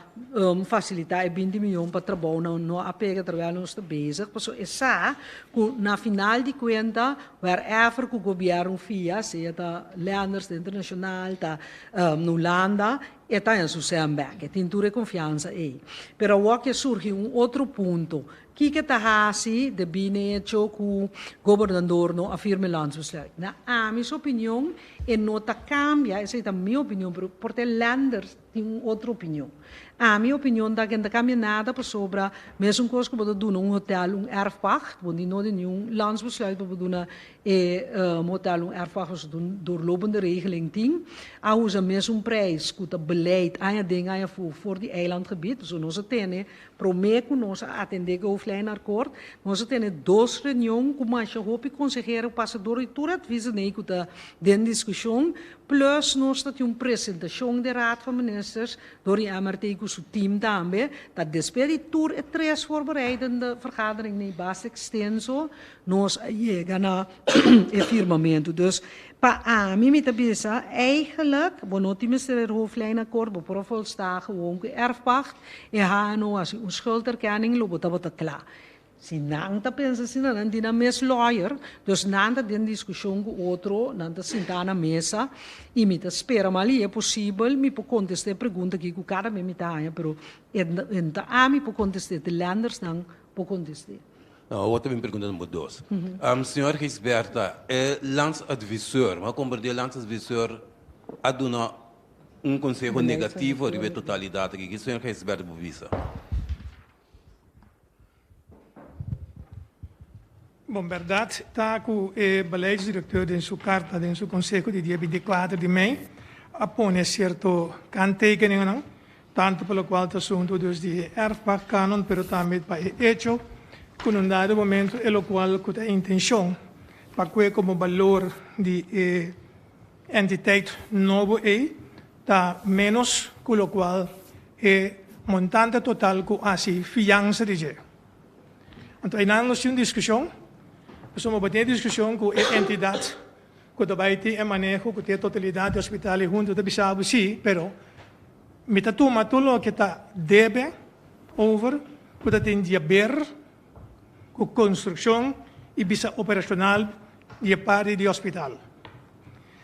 fasilitá e 20 mion pa trabounan no a pega terwijl nos ta bezig, pasobra e sa ku na final di kuenta, wherever ku gobièrnu fia, sea ta lenders ta internashonal, ta na Hulanda, e ta haña su sèn bèk. E tin tur e konfiansa ei. Pero awor ke surgi un otro punto. Kiko ta hasi debí n'e hecho ku gobernador no a firma e landsbesluit? Na ami su opinion e no ta kambia, esei ta mi opinion, pero por ta e lenders tin un otro opinion. Ami opinion ta ku e no ta kambia nada pasobra mesun kos ku bo ta duna un hotel un erfpacht, bo no di niun landsbesluit pa bo duna E hotel un erfpacht pasobra ta un doorlopende regeling tin a usa mesun prijs ku ta beleid aña den aña afó for di eilandgebied, pasobra nos a tene Promé ku nos a atendé ku e hoofdlijnakkoord, nos a tene dos reunion ku masha hopi konsehero pasa dor di tur adviezen ei ku ta den diskushon, plus nos ta tin un presentashon den Raad van Ministers dor di MRT ku su team tambe. Ta despues di tur e tres voorbereidende vergadering ei basta ekstenso nos a yega na e firmamentu. Dus Pa ami mi ta bisa, eigenlijk bo no tin mester e hoofdlijnakkoord, bo por a volsta gewoon ku e erfpacht, e HNO hasi un schulderkenning lo bo tabata kla. Si nan ta pensa asina nan tin nan mes lawyer, dus nan ta den diskushon ku otro, nan ta sinta na mesa i mi ta spera mal i e posibel mi por kontesta e pregunta aki ku kada bes mi ta haña, pero e no ta ami por kontest'é, te lendersnan por kontest'é. Nou, awor ta bin pregunta number dos. Señor Gisberta, e landsadviseur, mi a komprendé e landsadviseur a duna un konseho negativo riba e totalidat aki. Ki señor Gisberta por bisa? Bon, bèrdat ta ku e beleidsdirekteur den su karta, den su konseho di dia 24 di mei, a pone sierto kanttekeningennan. Tanto pa locual ta asunto dus di e erfpachtcanon, pero tambe pa e hecho cu na un dado momento e locual cu ta e intencion pa cue como balor di e entiteit nobo ey ta menos cu locual e montante total cu haci fiansa di dje. Anto eynan nos tin un discusion, pasobra bo tin e discusion cu e entidad Ku ta bai tin e maneho ku tin e totalidat di hospital i huntu ta bisa bo si, pero mi ta tuma tur loke ta debe over ku ta tin diaber ku konstrukshon i bisa operashonal di e parti di hospital.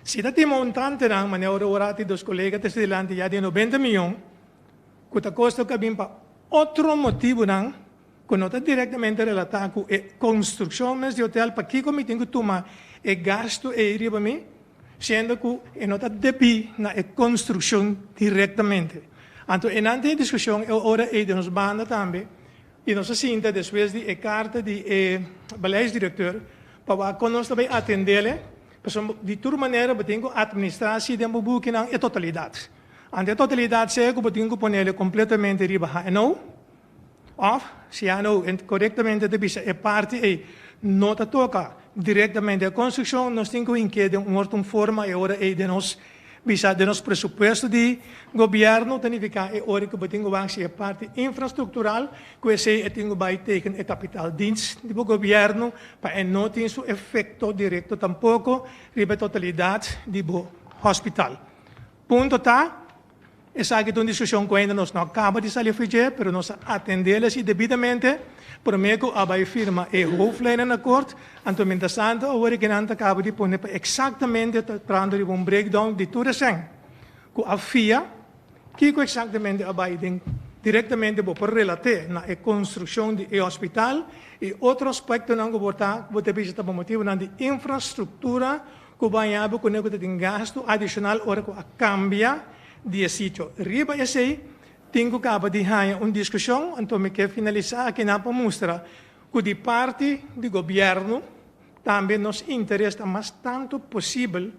Si ta tin montantenan, manera ora ora tin dos kolega ta sta dilanti ya di 90 miyon ku ta kosta ku a bin pa otro motibunan, ku no ta direktamente relatá ku e konstrukshon mes di hotel, pakiko mi tin ku tuma e gastu ei riba mi, siendo ku e no ta debí na e konstrukshon direktamente? Anto einan tin e diskushon e ora ei den nos banda tambe, i nos a sinta despues di e karta di e beleidsdirekteur pa wak kon nos ta bai atendele, pasobra di tur manera bo tin ku atministrá si den bo bukinan e totalidat. Anto e totalidat sea ku bo tin ku ponele kompletamente riba HNO, Of, si ya no korektamente ta bisa e parti ei no ta toka direktamente e konstrukshon, nos tin ku hink'é den un otro forma e ora ei den nos bisa den nos presupuesto di gobièrnu ta nifiká e ora ku bo tin ku wak si e parti infrastruktural ku esei e tin ku bai teken e kapitaaldienst di bo gobièrnu pa e no tin su efekto direkto tampoko riba e totalidat di bo hospital. Punto ta. Esaki ta un diskushon ku ainda nos no a kaba di sali afui dje, pero nos a atendé el debidamente promé ku a bai firma e hoofdlijnenakkoord. Anto mientrastanto awor e kinan ta kaba di pone pa eksaktamente ta trahando riba un breakdown di tur esèn ku a fia kiko eksaktamente a bai den direktamente bo por relat'é na e konstrukshon di e hospital i otro aspektonan ku por ta ku bo ta bisa ta pa motibunan di infrastruktura Ku baña bo kuné ku ta tin gastu adishonal ora ku a kambia di e sitio. Riba esei tin ku kaba di haña un diskushon, anto mi ke finalisá akinan pa mustra ku di parti di gobièrnu tambe nos interes ta mas tantu posibel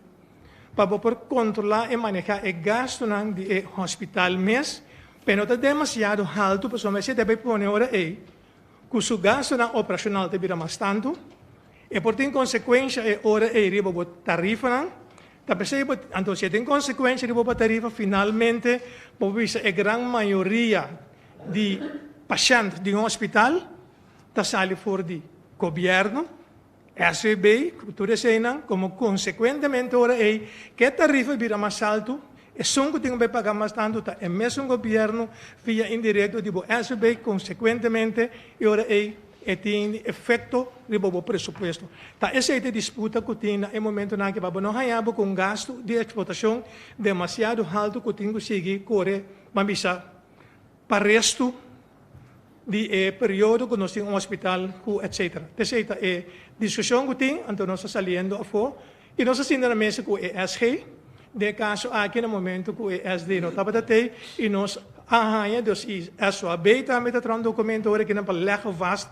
pa bo por kontrolá i manehá e gastunan di e hospital mes, pero no ta demasiado haltu pasobra esei ta bai pone ora ei ku su gastunan operashonal ta bira mas tantu. E por tin konsekuensha e ora ei riba bo tarifanan. Ta p'esei bo, anto si e tin konsekuensha riba bo tarifa, finalmente bo por bisa e gran mayoria di pashènt di un hospital ta sali for di gobièrnu. SVB, ku tur eseinan, komo konsekuentemente ora ei ku e tarifa bira mas altu, esun ku tin ku bai paga mas tantu ta e mesun gobièrnu via indirekto di bo SVB, konsekuentemente e ora ei e tin efekto riba bo presupuesto. Ta esei ta e disputa ku tin na e momentunan aki pa bo no haña bo ku un gastu di eksplotashon demasiado haltu ku tin ku sigui kore, ban bisa, pa restu di e periodo ku nos tin un hospital ku etcetera. T'esei ta e diskushon ku tin, anto nos ta saliendo afó i nos a sinta na mesa ku e SG, den e kaso aki na momento ku e SD no tabata tei i nos a haña dus i SOAB tambe ta traha un dokumento ora kinan pa lèg vast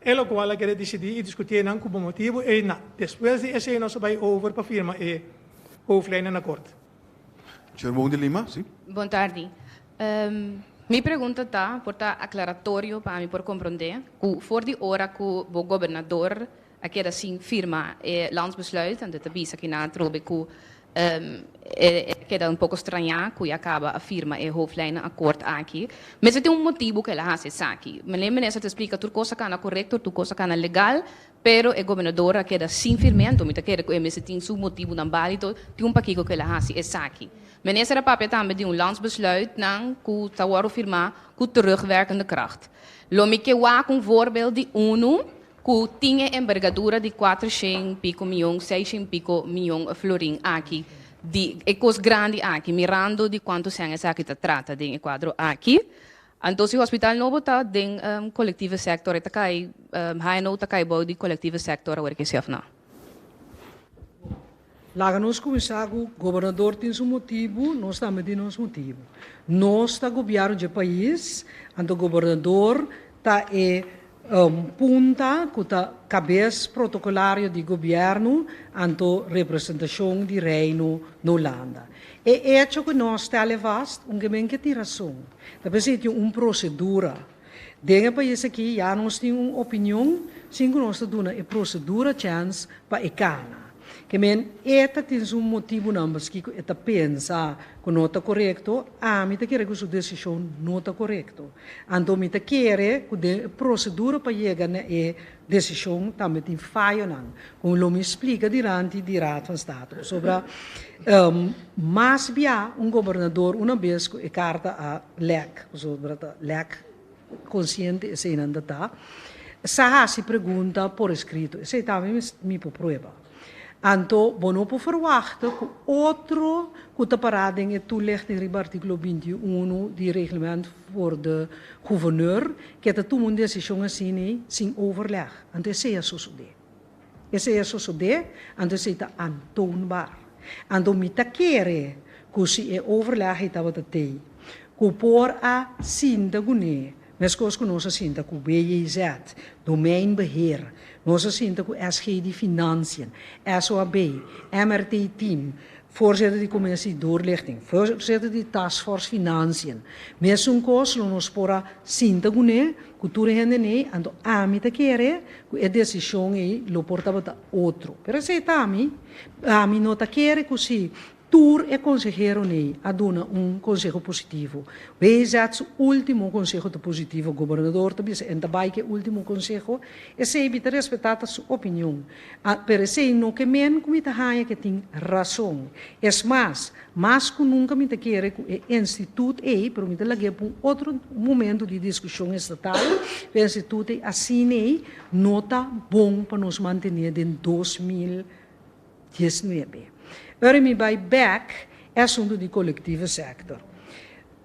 e lokual a keda disidí i diskutié nan ku bo motibu ei na despues di esei nos a bai over pa firma e hoofdlijnenakkoord. Sherwin de Lima, si. Bon tardi. Mi pregunta ta, por ta aclaratorio pa mi por comprende, cu for di ora cu bo gobernador a keda sin firma e landsbesluit, anto ta bisa ki nan atrobe cu e keda un poco straña cu ya caba a firma e hoofdlijnenakkoord aki. Mester tin un motibo cu el a haci esaki. Meneer Minister ta splica tur cos a cana corecto, tur cos a cana legal, Pero e gobernador a keda sin firmento. Mi ta kere ku e mester tin su motibunan bálido, tin un pakiko ku el a hasi esaki. Minister a papia tambe di un landsbesluitnan ku ta wòrdu firmá ku terugwerkende kracht. Lo mi ke wak un voorbeeld di unu ku tin e embergadura di kuatershen piko mion, seishen piko mion florin aki, di e kos grandi aki, mirando di kuantu sèn esaki ta trata den e kuadro aki. Anto si hospital nobo ta den collectieve sector e ta cay, HNO ta cay bou di collectieve sector awor ke si of no? Laga nos cuminsa cu gobernador tin su motibu, nos tambe tin nos motibu. Nos ta gobierno dje pais, anto gobernador ta e punta cu ta cabes protocolario di gobierno anto representacion di Reino na Hulanda. E hecho cu nos stelle vast, un gemen ke tin rason. Ta p'esei tin un procedura. Den e pais aki ya nos tin un opinion sin cu nos ta duna e procedura chance pa e cana. Ke men e ta tin su motibunan paskiko e ta pensa ku no ta korekto, ami ta kere ku su desishon no ta korekto. Anto mi ta kere ku den e prosedura pa yega na e desishon tambe tin fayonan, ku lo mi splika dilanti di Raad van State. Pasobra mas bia un gobernador una bes ku e karta a lèk, pasobra ta lèk konsiente eseinan ta ta, sa hasi pregunta por eskrito. Esei tambe mi por prueba. Anto bo no por ferwachta ku otro ku ta pará den e toelichting riba artíkulo 21 di Reglement voor de Gouverneur ke ta tuma un desishon asina sin overleg. Anto esei a sosodé. Esei a sosodé, anto esei ta aantoonbaar. Anto mi ta kere ku si e overleg ei tabata tei, ku por a sinta kuné, meskos ku nos a sinta ku WJZ, Domeinbeheer, nos a sinta ku SG di Financiën, SOAB, MRT Team, Voorzitter di Commissie Doorlichting, Voorzitter di Taskforce Financiën. Mesun kos lo nos por a sinta kuné, ku tur e hende nei, anto ami ta kere ku e desishon ei lo por tabata otro. Pero esei ta ami. Ami no ta kere ku si tur e konsehero nei a duna un konseho positivo. WZ su ultimo konseho ta positivo, gobernador ta bisa en ta bai ku e ultimo konseho, esei mi ta respetá ta su opinion. A Pero esei no ke men ku mi ta haña ke tin rason. Es mas, mas ku nunka mi ta kere ku e instituut ei, pero mi ta lag'é pa un otro momento di diskushon estatal, ku e instituut ei asina ei no ta bon pa nos mantené den 2019. Ora mi bai bèk e asuntu di collectieve sector.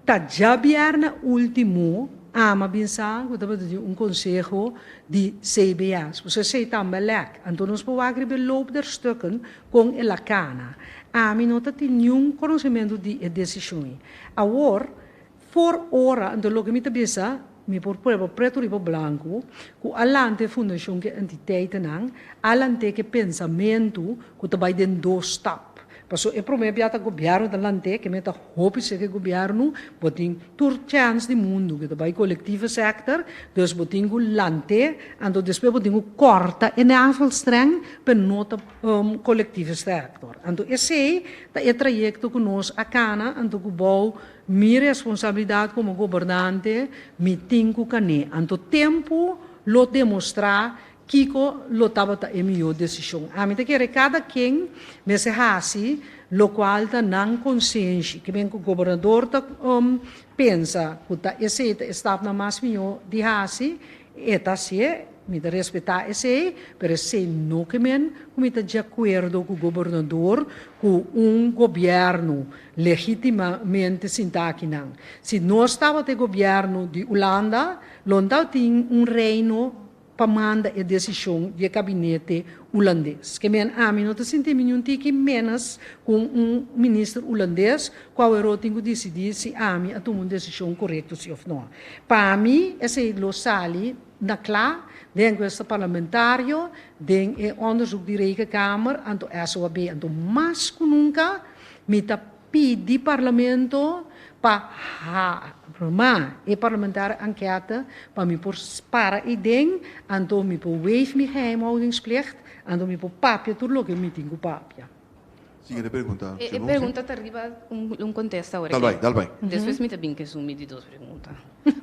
Ta djabièrnè último ama bin sa ku tabata tin un konseho di CBS. Pasobra esei tambe lèk. Anto nos por wak riba e loop der stukken kon el a kana. Ami no ta tin niun konosementu di e desishon ei. Awor, for ora, anto loke mi ta bisa, mi por prueba pretu riba blanku, ku a lanta e fundashon ku e entiteitenan, a lant'é ku e pensamentu ku ta bai den dos stap. Paso e prome bia ta gobierno ta lant'é, ke meta hopi seke gobierno, bo tin tur chèns di mundu ke ta bai collectieve sector, dus bo tin ku lant'é, anto despues bo tin ku kòrta e navelstreng pa e no ta collectieve sector. Anto esei ta e trayekto ku nos a kana, anto ku bou mi responsabilidat komo gobernante mi tin ku kan'é. Anto tempu lo demostrá. Kiko lo tabata e mihó desishon? Ami ta kere kada ken mester hasi lokual ta nan konsenshi. Ke men ku gobernador ta pensa ku ta esei ta e stapnan mas mihó di hasi, e ta hasié. Mi ta respetá esei, pero esei no ke men ku mi ta di akuerdo ku gobernador ku un gobièrnu legítimamente sintá akinan. Si nos tabata e gobièrnu di Ulanda, lo no tabatin un reino pa manda e desishon di e kabinete ulandes. Ke men ami no ta sinti mi niun tiki ménos ku un minister ulandes ku aweró tin ku disidí si ami a tuma un desishon korekto si òf no. Pa mi esei lo sali na kla den enkuesta parlamentario, den e onderzoek di Rekenkamer, anto SOAB. Anto mas ku nunka mi ta Pidi Parlamento pa harma e parlamentario ankete pa mi por para eiden, anto mi por waive mi geheimhoudingsplicht, anto mi por papia tur loke mi tin ku papia. Siguiente pregunta, E Shemon. pregunta ta riba un kontesta awor Dal bai, aki. dal bai. Despues mi ta bin ku esun mi di dos pregunta.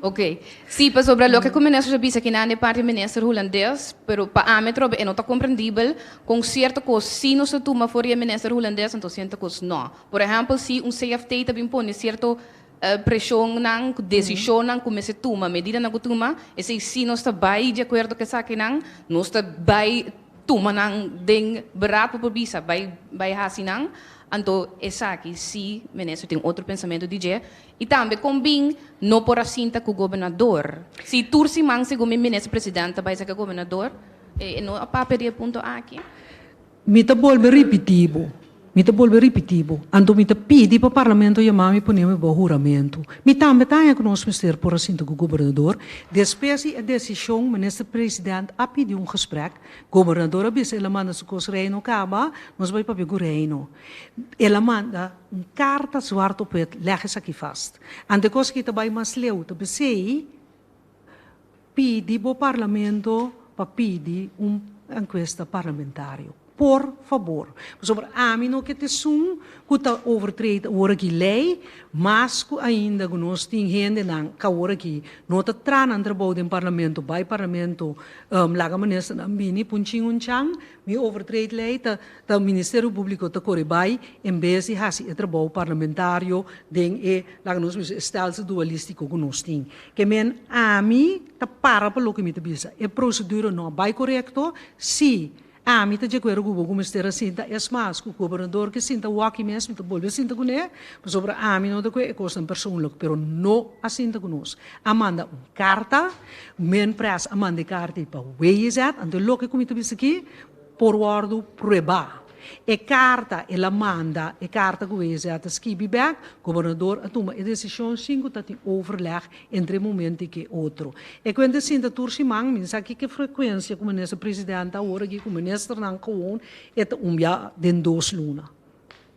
Ok. Sí, pasobra loke ku minister ta bisa kinan di parti minister hulandes, pero pa ami atrobe e no ta komprendibel kon sierto kos sí nos ta tuma for di e minister hulandes anto sierto kos no. Por ehèmpel, si un CFT ta bin pone sierto preshonnan, desishonnan ku mester tuma, medidanan ku tuma, esei sí nos ta bai di akuerdo ku esakinan, nos ta bai tuma nan den beraad pa por bisa bai bai hasi nan, anto esaki sí minister tin otro pensamentu di dje. I tambe kon bin no por a sinta ku gobernador. Si tur siman segun mi minister president ta bai saka gobernador, e no a papia di e punto aki. Mi ta bolbe ripití bo, mi ta bolbe ripití bo, anto mi ta pidi pa parlamento yama mi pone mi bou huramentu. Mi tambe ta haña ku nos mester por a sinta ku gobernador. Despues di e desishon minister president a pidi un gesprek, gobernador a bisa el a manda su kos reino kaba, nos bai papia ku reino. El a manda un karta zwart op wit, leg esaki vast. Ante kos aki ta bai mas leu, ta p'esei pidi bo parlamento pa pidi un enkuesta parlamentario. Por fabor. Pasobra ami no ke ta esun ku ta overtreed awor aki lei, mas ku ainda ku nos tin hendenan ku awor aki no ta traha nan trabou den parlamento, bai parlamento laga ministernan bini pun chin un chan, mi overtreed lei ta Ta Ministerio Públiko ta kore bai en bes di hasi e trabou parlamentario den e, laga nos bisa, e stelsel dualístiko ku nos tin. Ke men ami ta para pa loke mi ta bisa. E prosedura no a bai korekto. Sí, ami ta djakuerdo ku bo ku mester a sinta. Es mas, ku gobernador ke sinta wòki mes, mi ta bolbe sinta kuné, pasobra ami no ta kue e kosnan persoonlik, pero no a sinta ku nos. A manda un karta, Menpres a manda e karta ei pa WJZ, anto e loke ku mi ta bisa aki, por wòrdu pruebá. E karta el a manda, e karta ku WZ a skibi bèk, gobernador a tuma e desishon sin ku ta tin overleg entre e momento i ke otro. E kuenta sinta tur siman, mi no sa kiko frekuensia ku minister presidente awor aki ku ministernan gewoon e ta un bia den dos luna.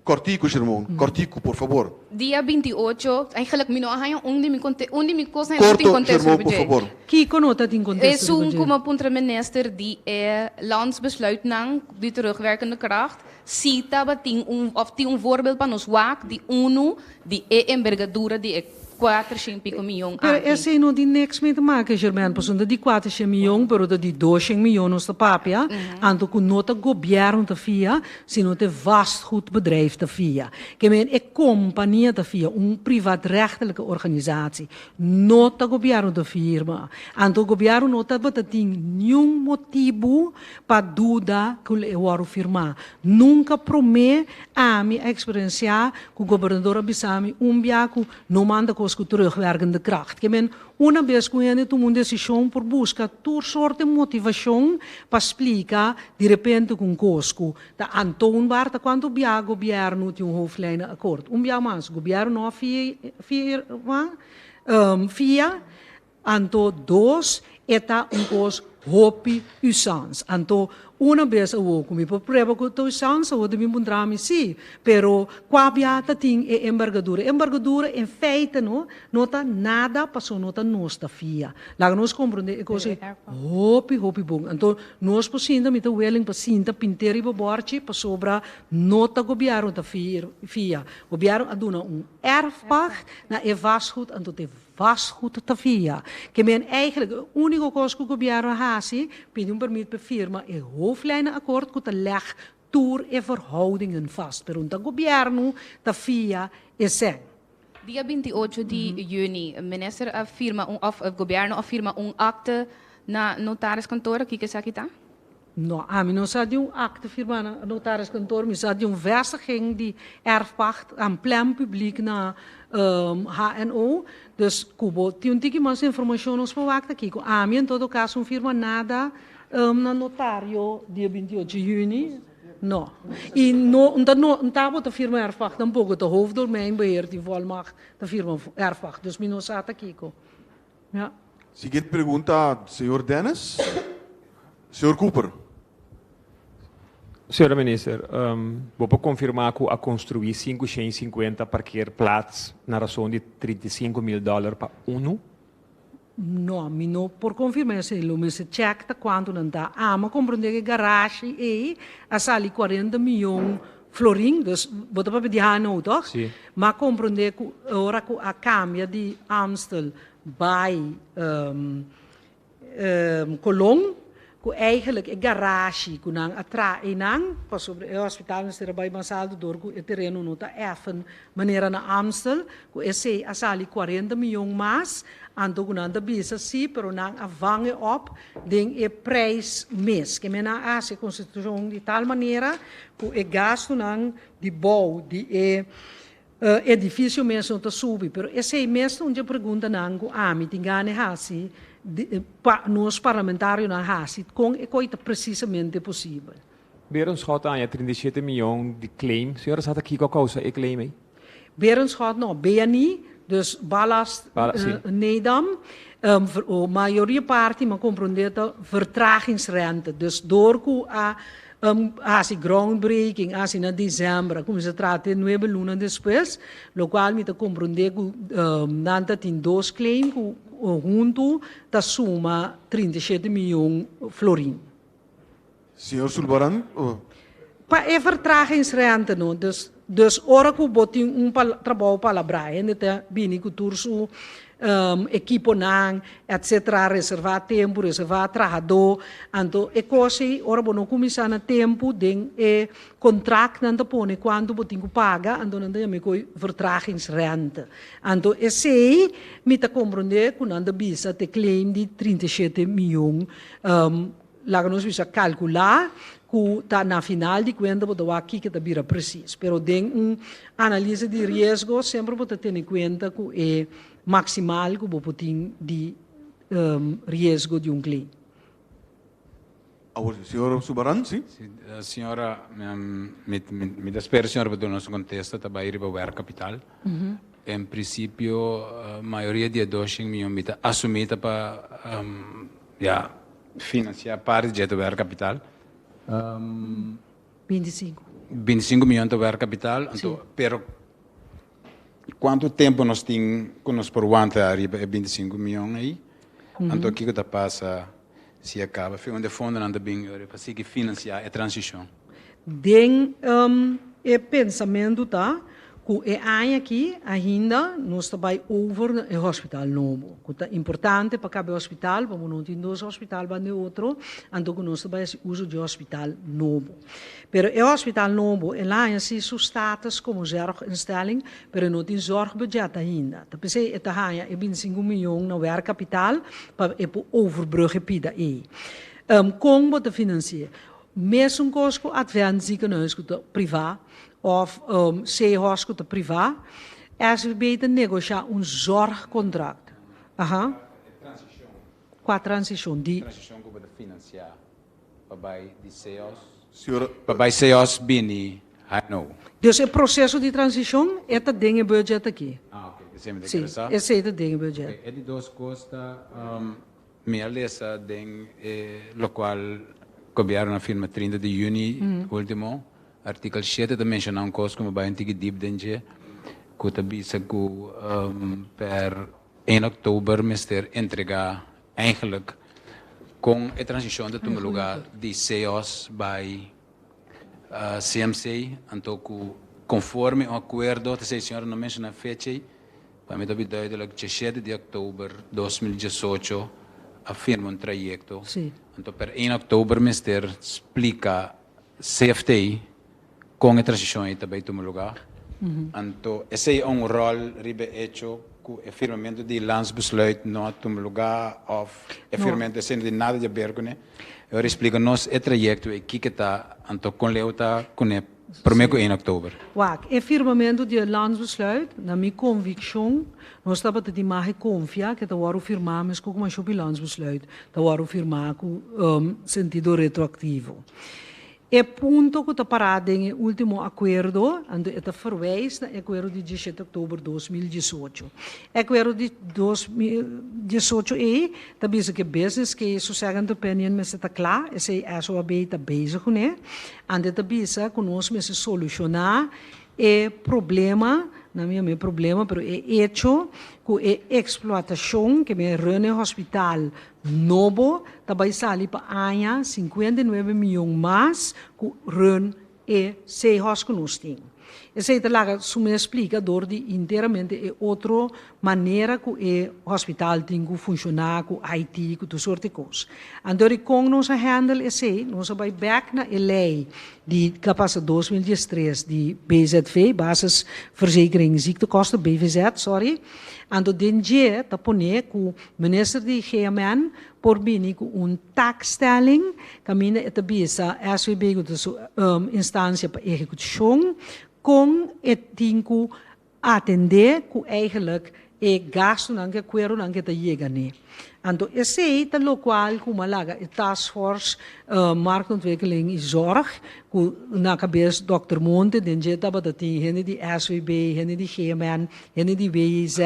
Kòrtiku, Shermon, kòrtiku, por fabor. Dia 28, eigenlijk mi no a haña un di mi konte, un di mi kosnan no tin Korto, kontesta Shermon, riba por dje. fabor. Kiko no ta tin kontesta riba Esun dje? ku mi a puntra minister di e landsbesluitnan di terugwerkende kracht, si tabatin un òf tin un voorbeeld pa nos wak di unu di e embergadura di e 400 pico miyon Pero aki. esei no tin niks mee te maken, Germaine, pasobra ta di 400 miyon, pero ta di 200 miyon nos ta papia, anto ku no ta gobièrnu ta fia, sino ta e vastgoedbedrijf ta fia. Ke men e kompania ta fia, un privaatrechtelijke organisatie, no ta gobièrnu ta firma. Anto gobièrnu no tabata tin niun motibu pa duda ku e wòrdu firmá. Nunka promé ami a eksperensiá ku gobernador a bisa mi un bia ku no manda kos ku terugwerkende kracht. Ke men una bes ku hende tuma un desishon por buska tur sorte motivashon pa splika di repente ku un kos ku ta aantoonbaar ta kuantu bia gobièrnu tin un hoofdlijnenakkoord. Un bia mas gobièrnu no a firma, fia. Anto dos, e ta un kos hopi usans. Anto una bes awor ku mi por prueba ku ta usans, awor ta bin puntra mi si, pero kua bia ta tin e embargadura? E embargadura en feite no, no ta nada paso no ta nos ta fia. Laga nos komprende e kos ei hopi hopi bon. Anto nos por sinta, mi ta willing pa sinta pint'é riba bòrchi pasobra no ta gobièrnu ta fia. Gobièrnu a duna un erfpacht na e vastgoed anto ta e. vastgoed ta fia. Ke men eigenlijk e úniko kos ku gobièrnu a hasi, pidi un permit pa firma e hoofdlijnenakkoord ku ta lèg tur e verhoudingen vast. Pero no ta gobièrnu ta fia esei. Dia 28 di yüni, minister a firma un òf gobièrnu a firma un akte na notariskantoor. Kiko esaki ta? No, ami no sa di un akte firmá na notariskantoor, mi sa di un vestiging di erfpacht aan plein publiek na HNO. Dus ku bo tin un tiki mas informashon nos por wak ta kiko. Ami en todo kaso un firma nada na notario dia 28 yüni. No. I no, n ta no, n tabata firma erfpacht tampoko, ta hoofddomeinbeheer tin volmacht ta firma erfpacht. Dus mi no sa ta kiko. Ja. Siguiente pregunta, señor Dennis. Señor Cooper. Señora Minister, bo por konfirmá ku a konstruí 550 parkeerplaats na rason di 35 mil dòler pa unu? No, mi no por konfirmá esei. Lo mester check ta kuantu nan ta. Ami a komprondé ku e garashi ei a sali 40 mion florin, dus bo ta papia di HNO, toch? Sí. Ma komprondé ku ora ku a kambia di Amstel bai Colon, ku eigenlijk e garashi ku nan a traha einan, pasobra e hospital mester a bai mas altu dor ku e tereno no ta effen manera na Amstel, ku esei a sali 40 mion mas, anto ku nan ta bisa si, pero nan a vang e op den e prijs mes. Ke men a hasi e konstitushon di tal manera ku e gastunan di bou di e edifisio mes no ta subi, pero esei mes ta un dje preguntanan ku ami tin gana hasi, pa nos parlamentarionan hasi, kon e koi ta presisamente posibel. Berenschot a haña 37 mion di claim. Señora sa ta kiko a kousa e claim ei? Berenschot no, BNI, dus Ballast Nedam, mayoria parti mi a komprondé ta vertragingsrente. Dus dor ku a hasi groundbreaking, hasi na desèmber, a kuminsá traha te 9 luna despues, lokual mi ta komprondé ku nan ta tin dos claim ku huntu ta suma 37 mion florin. Señor Sulvaran. Oh. Pa e vertragingsrente, no? Dus ora ku bo tin un trabou palabrá, hende ta bini ku tur su ekiponan, etc., reservá tempu, reservá trahadó, anto e kos ei, ora bo no kuminsá na tempu, den e kontrakt nan ta pone kuantu bo tin ku paga, anto nan ta yama koi vertragingsrente. Anto esei mi ta komprondé ku nan ta bisa te claim di 37 mion, laga nos bisa kalkulá ku ta na final di kuenta bo ta wak kiko ta bira presis. Pero den un analise di riesgo semper bo ta tene kuenta ku e maksimal ku bo por tin di riesgo di un claim. Awor, señor Sulvaran, si? Si, señora, mi ta spera señora pa duna nos un kontesta ta bai riba werkkapital. En prinsipio, mayoria di e 200 mion mi ta asumí ta pa ja, finansiá parti di e werkkapital. 25. 25 mion ta werkkapital, anto, pero kuantu tempu nos tin ku nos por wanta riba e 25 mion ei? Anto kiko ta pasa si a kaba? Fi unda fondonan ta bin pa sigui finansiá e transishon? Den e pensamentu ta ku e aña aki ainda nos ta bai over na e hospital nobo. Ku ta importante pa kaba e hospital, pa no tin dos hospital banda otro, anto ku nos ta bai hasi uso di hospital nobo. Pero e hospital nobo, el a haña si su status komo zorginstelling, pero no tin zorgbudget ainda. Ta p'esei e ta haña e 25 mion na werkkapital pa e por overbrug e pida ei. Kon bo ta finansiá? Mesun kos ku Advent ziekenhuis ku ta privá òf C-Hos ku ta privá, SVB ta negoshá un zorgcontract. Aha. Kua transishon? Di Transishon ku bo ta finansiá pa bai di CEOS Señor, pa bai CEOS bini HNO. Dus e proseso di transishon e ta den e budget aki. Ah, ok. Esei mi ta Si, interesá. esei ta den e budget. Ok, e di dos kos ta mi a lesa den e lokual gobièrnu a firma 30 di yüni último, artikel 7 ta menshoná un kos ku mi bai un tiki dip den dje, ku ta bisa ku per 1 òktober mester entregá eigenlijk kon e transishon ta tuma lugá di CEOS bai CMC, anto ku konforme un akuerdo, ta señora no menshoná fecha ei. Pa mi ta bi duidelijk, 17 di òktober 2018 a firma un trayekto. Anto per 1 òktober mester splika CFT kon e transishon ei ta bai tuma lugá. Anto esei a un ròl riba e echo ku e firmamentu di landsbesluit no a tuma lugá òf e firmamentu esei no tin nada di aber kuné. E ora splika nos e trayekto ei kiko ta anto kon leu ta kuné promé ku 1 òktober. Wak, e firmamentu di e landsbesluit, na mi konvikshon, nos tabata tin mas e konfia ku e ta wòrdu firmá meskos ku mashopi landsbesluit ta wòrdu firmá ku sentido retroaktivo. E punto ku ta pará den e último akuerdo, anto e ta ferwijs na e akuerdo di 17 òktober 2018. E akuerdo di 2018 ei ta bisa ku e business case su second opinion mester ta kla, esei SOAB ta bezig kuné. Anto e ta bisa ku nos mester solushoná e problema, nan mi yama e problema, pero e echo ku e eksploatashon ke men run e hospital nobo ta bai sali pa aña 59 mion mas ku run e zeehos ku nos tin. Esei ta laga su mes splika dor di enteramente e otro manera ku e hospital tin ku funshoná, ku IT, ku tur sorti kos. Anto di kon nos a handle esei, nos a bai bèk na e lei di ku a pasa 2013 di BZV, Basisverzekering Ziektekosten, BVZ, sorry. Anto den dje ta pone ku minister di GMN por bini ku un taakstelling kaminda e ta bisa SVB ku ta su instansia pa ehekushon kon e tin ku atendé ku eigenlijk e gastunan ku e kueronan ku e ta yega n'e. Anto esei ta lokual ku malaga e taskforce Marktontwikkeling i Zorg ku na kabes dòkter Monte den dje tabata tin hende di SVB, hende di GMN, hende di WIZ,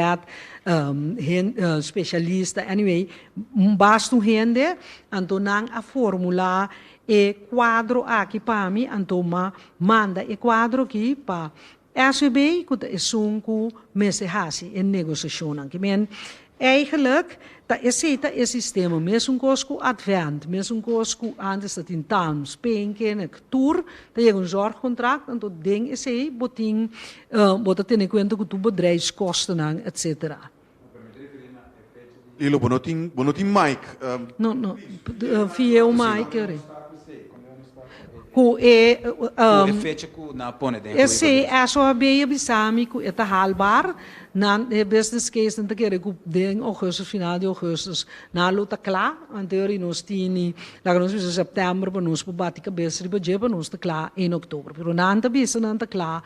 spesialista, anyway, basta un hende, anto nan a formulá e kuadro aki pa mi, anto m'a manda e kuadro aki pa SVB ku ta esun ku mester hasi e negosiashonnan. Ke men, eigenlijk ta esei ta e sistema, mesun kos ku Advent, mesun kos ku antes ta tin Tams, Penken, tur ta yega un zorgcontract, anto den esei bo tin, bo ta tene kuenta ku tur bedrijfskostennan, etcetera. Lilo, bo no tin, bo no tin mic. No, no, via un mic eri. Ku e, Ku e fecha ku nan a pone den e si SOAB a bisa mi ku e ta haalbaar, nan e business case nan ta kere ku den augustus, final di augustus, nan lo ta kla, anto eri nos tini, laga nos bisa september pa nos por bati kabes riba dje pa nos ta kla in oktober. Pero nan ta bisa nan ta kla,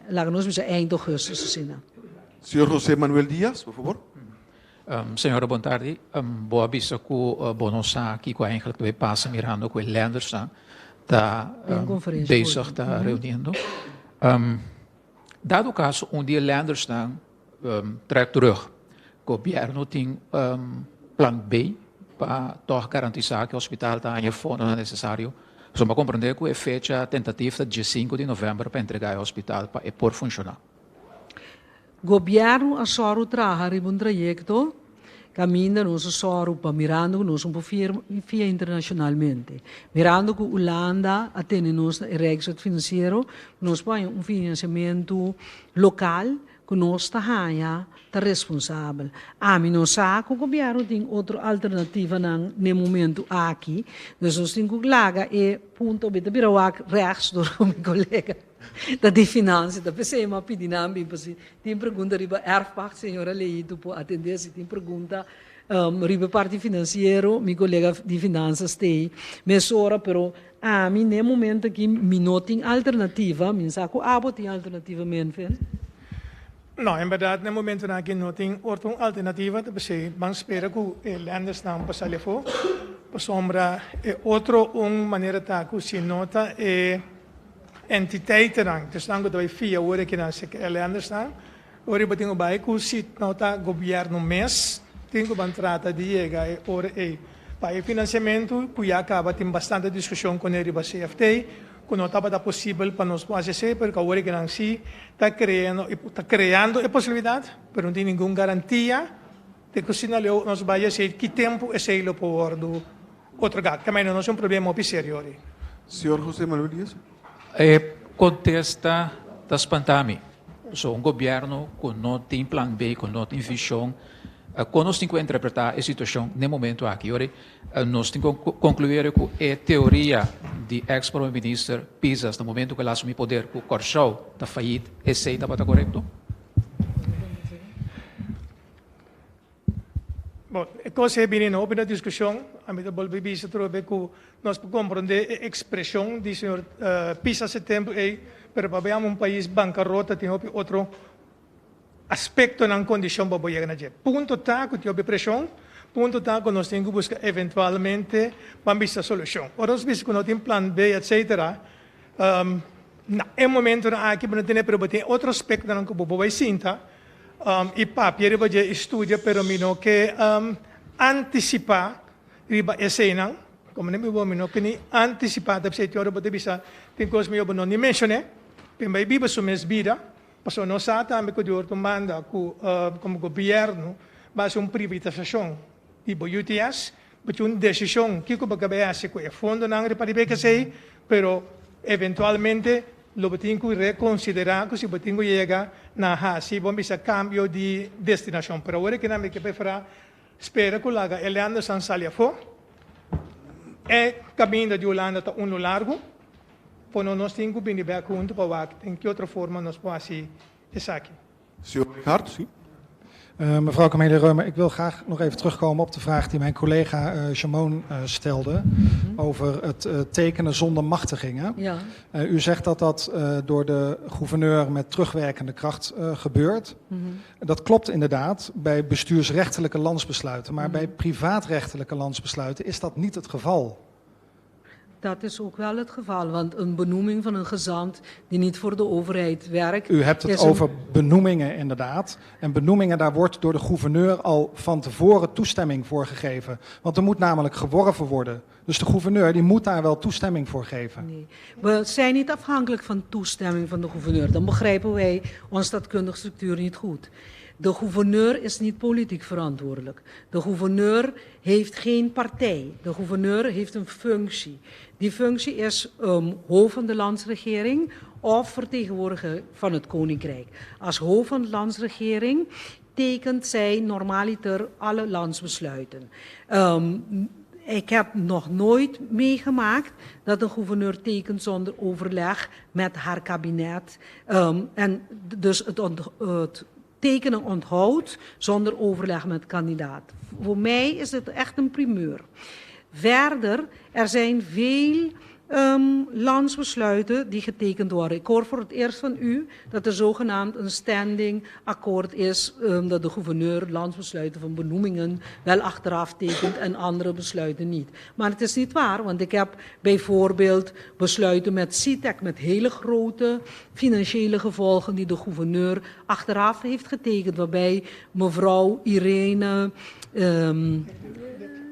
laga nos bisa eind augustus asina. Señor José Manuel Diaz, por favor. Señora, bon tardi. Bo a bisa ku bo no sa kiko eigenlijk ta bay pasa mirando ku e lendersnan ta bezig ta reuniendo. Dado caso un di e lendersnan trek terug, gobierno tin plan B pa tog garantisa ku e hospital ta haña e fondonan necesario? Pasobra mi a comprende ku e fecha tentatief ta 15 di november pa entrega e hospital pa e por funciona. Gobièrnu a sòru traha riba un trayekto kaminda nos a sòru pa mirando ku nos un por fia internashonalmente. Mirando ku Ulanda a tene nos na e Rijkswet Finansiero, nos por haña un finansiamentu lokal ku nos ta haña ta responsabel. Ami no sa ku gobièrnu tin otro alternativanan n'e momentu aki, dus nos tin ku laga e punto mi ta bira wak rechts dor ku mi kolega. Ta di finansia, ta p'esei mi a pidi nan bin pa si tin pregunta riba erfpacht, señora Leito por atendé, si tin pregunta riba e parti finansiero, mi kolega di finansas t'ei mesora, pero ami n'e momento aki mi no tin alternativa, mi sa ku abo tin alternativa Menvin. No, en bèrdat n'e momentonan aki no tin otro alternativa, ta p'esei ban spera ku e lendersnan por sali afó, pasobra e otro un manera ta ku si no ta e entiteitennan, esnan ku ta bai fia ora e kinan si e lendersnan, ora bo tin ku bai ku si no ta gobièrnu mes tin ku ban trata di yega e ora ei pa e finansiamentu ku ya kaba tin bastante diskushon kuné riba CFT ku no tabata posibel pa nos por hasi esei pero ku awor e kinan si ta kreando ta kreando e posibilidat pero no tin ningun garantia di ku si na leu nos bai hasi ki tempu esei lo por wòrdu otorgá. Kemey no es un problema hopi serio ori. Señor José Manuel Diaz. E kontesta ta spanta mi. So un gobièrnu ku no tin plan B, ku no tin vishon, kon nos tin ku interpretá e situashon n'e momentu aki? Ora nos tin ku konkluí ku e teoria di eks prome minister Pisas na momentu ku el a asumí poder ku Kòrsou ta fayit, esei tabata korekto? Bon, e kos ei bini no hopi na diskushon. Ami ta bolbe bisa atrobe ku nos por komprondé e ekspreshon di señor Pisas e tempu ei, pero pa bo yama un pais bankarota tin hopi otro aspektonan, kondishon pa bo yega na dje. Punto ta ku tin hopi preshon, punto ta ku nos tin ku buska eventualmente ban bisa solushon. Ora nos bisa ku no tin plan B etcetera, na e momentonan aki bo no tene, pero bo tin otro aspektonan ku bo por bai sinta I papia riba dje i studia pero mi no ke antisipá riba eseinan. Komo mi bo mi no ke ni antisipá ta p'esei tin ora bo ta bisa tin kos mi bo no ni menshoné. P'e bai biba su mes bida pasobra nos sa tambe ku di otro banda ku komo gobièrnu bo hasi un privatisashon di bo UTS bo tin un desishon kiko bo ke bai hasi ku e fondonan riba riba esei pero eventualmente Lo bo tin ku rekonsiderá ku si bo tin ku yega na hasi bo mester kambio di destinashon. Pero awor e kinan mi ke preferá spera ku laga e lèndersnan sali afó. E kaminda di Hulanda ta unu largu, por no nos tin ku bini bèk huntu pa wak den ki otro forma nos por hasi esaki. Señor Hart, sí. Mevrouw Camelia Römer, ik wil graag nog even terugkomen op de vraag die mijn collega Jamon stelde over het tekenen zonder machtigingen. Ja. U zegt dat dat door de gouverneur met terugwerkende kracht gebeurt. Dat klopt inderdaad bij bestuursrechtelijke landsbesluiten, maar bij privaatrechtelijke landsbesluiten is dat niet het geval. Dat is ook wel het geval, want een benoeming van een gezant die niet voor de overheid werkt. U hebt het over benoemingen inderdaad. En benoemingen, daar wordt door de gouverneur al van tevoren toestemming voor gegeven. Want er moet namelijk geworven worden. Dus de gouverneur die moet daar wel toestemming voor geven. Nee, we zijn niet afhankelijk van toestemming van de gouverneur. Dan begrijpen wij onze staatkundige structuur niet goed. De gouverneur is niet politiek verantwoordelijk. De gouverneur heeft geen partij. De gouverneur heeft een functie. Die functie is hoofd van de landsregering of vertegenwoordiger van het koninkrijk. Als hoofd van de landsregering tekent zij normaliter alle landsbesluiten. Ik heb nog nooit meegemaakt dat een gouverneur tekent zonder overleg met haar kabinet. En dus het tekenen onthoudt zonder overleg met kandidaat. Voor mij is het echt een primeur. Verder, er zijn veel landsbesluiten die getekend worden. Ik hoor voor het eerst van u dat er zogenaamd een standing akkoord is, dat de gouverneur landsbesluiten van benoemingen wel achteraf tekent en andere besluiten niet. Maar het is niet waar, want ik heb bijvoorbeeld besluiten met CITEC, met hele grote financiële gevolgen die de gouverneur achteraf heeft getekend, waarbij mevrouw Irene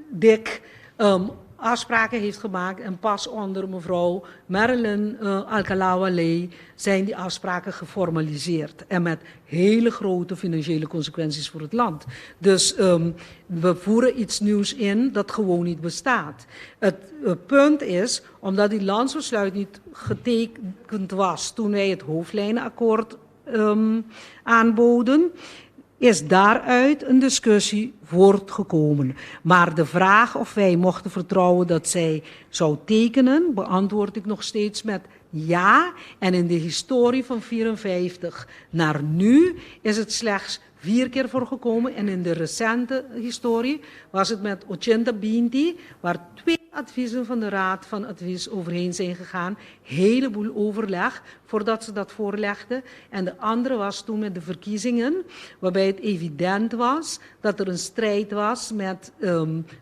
Dik afspraken heeft gemaakt en pas onder mevrouw Marilyn Alcalá-Wallé zijn die afspraken geformaliseerd. En met hele grote financiële consequenties voor het land. Dus we voeren iets nieuws in dat gewoon niet bestaat. Het punt is, omdat die landsbesluit niet getekend was toen wij het hoofdlijnenakkoord aanboden, is daaruit een discussie voortgekomen. Maar de vraag of wij mochten vertrouwen dat zij zou tekenen, beantwoord ik nog steeds met ja. En in de historie van 54 naar nu is het slechts 4 keer voorgekomen. En in de recente historie was het met Ochenta Binti, waar 2 adviezen van de Raad van Advies overheen zijn gegaan. Heleboel overleg voordat ze dat voorlegden. En de andere was toen met de verkiezingen, waarbij het evident was dat er een strijd was met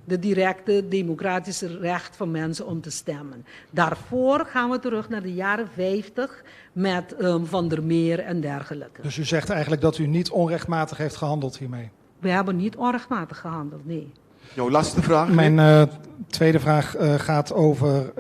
de directe democratische recht van mensen om te stemmen. Daarvoor gaan we terug naar de jaren 50 met Van der Meer en dergelijke. Dus u zegt eigenlijk dat u niet onrechtmatig heeft gehandeld hiermee? We hebben niet onrechtmatig gehandeld, nee. Jouw laatste vraag. Mijn Tweede vraag gaat over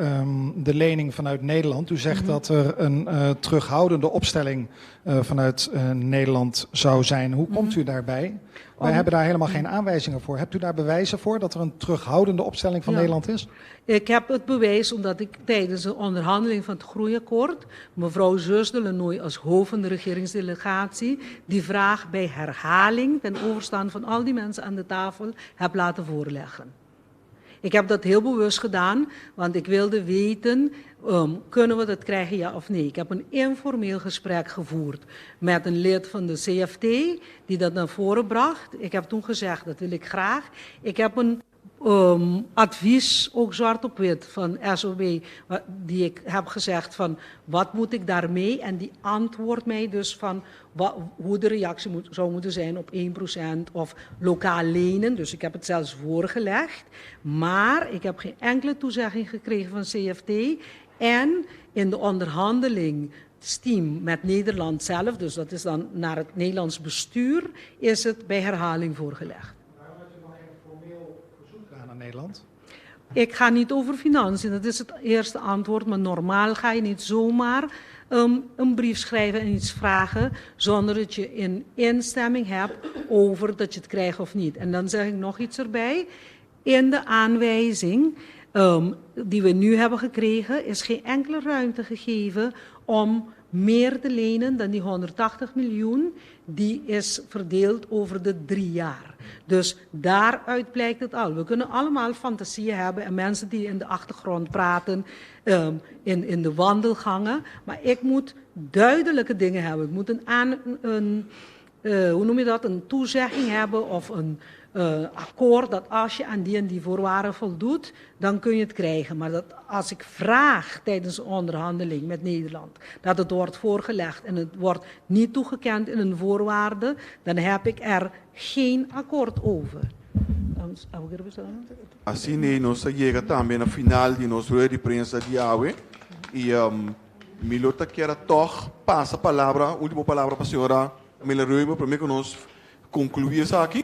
de lening vanuit Nederland. U zegt dat er een terughoudende opstelling vanuit Nederland zou zijn. Hoe komt u daarbij? Wij hebben daar helemaal geen aanwijzingen voor. Hebt u daar bewijzen voor dat er een terughoudende opstelling van Nederland is? Ik heb het bewijs omdat ik tijdens de onderhandeling van het Groeiakkoord, mevrouw Zeus de Lanoy als hoofd van de regeringsdelegatie, die vraag bij herhaling ten overstaan van al die mensen aan de tafel heb laten voorleggen. Ik heb dat heel bewust gedaan, want ik wilde weten, kunnen we dat krijgen, ja of nee? Ik heb een informeel gesprek gevoerd met een lid van de CFT, die dat naar voren bracht. Ik heb toen gezegd, dat wil ik graag. Ik heb een advies, ook zwart op wit, van SOB, die ik heb gezegd van, wat moet ik daarmee? En die antwoordt mij dus van hoe de reactie zou moeten zijn op 1% of lokaal lenen. Dus ik heb het zelfs voorgelegd. Maar ik heb geen enkele toezegging gekregen van CFT. En in de onderhandeling team met Nederland zelf, dus dat is dan naar het Nederlands bestuur, is het bij herhaling voorgelegd. Waarom hebt u dan geen formeel verzoek gedaan aan Nederland? Ik ga niet over financiën, dat is het eerste antwoord. Maar normaal ga je niet zomaar een brief schrijven en iets vragen zonder dat je een instemming hebt over dat je het krijgt of niet. En dan zeg ik nog iets erbij. In de aanwijzing die we nu hebben gekregen is geen enkele ruimte gegeven om meer te lenen dan die 180 miljoen die is verdeeld over de 3 jaar. Dus daaruit blijkt het al. We kunnen allemaal fantasieën hebben en mensen die in de achtergrond praten, in de wandelgangen. Maar ik moet duidelijke dingen hebben. Ik moet een toezegging hebben of een akkoord dat als je aan die en die voorwaarden voldoet, dan kun je het krijgen. Maar dat als ik vraag tijdens een onderhandeling met Nederland, dat het wordt voorgelegd en het wordt niet toegekend in een voorwaarde, dan heb ik er geen akkoord over. Asina nos a yega tambe na final di nos rueda di prensa di awe. I mi lo ta kier toch pasa palabra, último palabra pa señora Camelia Römer, promé ku nos konkluí esaki.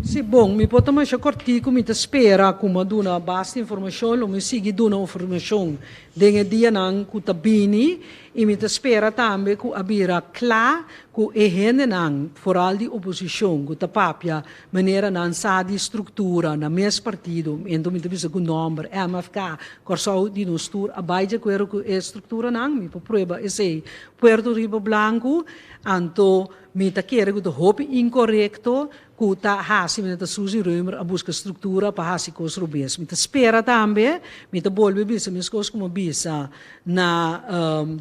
Si, bon, mi por ta masha kortiku, mi ta spera ku mi a duna basta informashon, lo mi sigui duna informashon den e dianan ku ta bini, i mi ta spera tambe ku a bira kla ku e hendenan, foral di oposishon, ku ta papia manera nan sa di struktura na mes partido, ento mi ta bisa ku nòmber, MFK, Kòrsou di nos tur a bai di akuerdo ku e strukturanan, mi por prueba esei, Puerto Riba Blanku, anto mi ta kere ku ta hopi inkorekto ku ta hasi manera ta Suzy Römer a buska struktura pa hasi kos robes. Mi ta spera tambe, mi ta bolbe bisa meskos ku mi a bisa na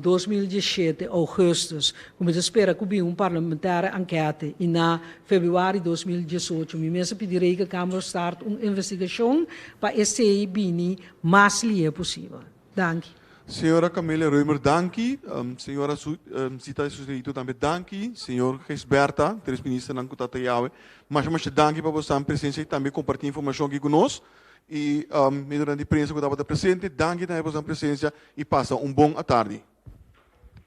2017 ougùstùs, ku mi ta spera ku bin un parlamentaire ankète i na febrüari 2018 mi mes a pidi Rekenkamer start un investigashon pa esei bini mas lihe posibel. Danki. Señora Camelia Römer danki, señora Zita Suselito tambe danki, señor Gijsbertha, tres ministernan ku ta ta yawe, masha masha danki pa boso presencia y tambe comparti informacion aki ku nos y miembronan di prensa ku tabata presente, danki tambe pa boso presencia y pasa un bon atardi.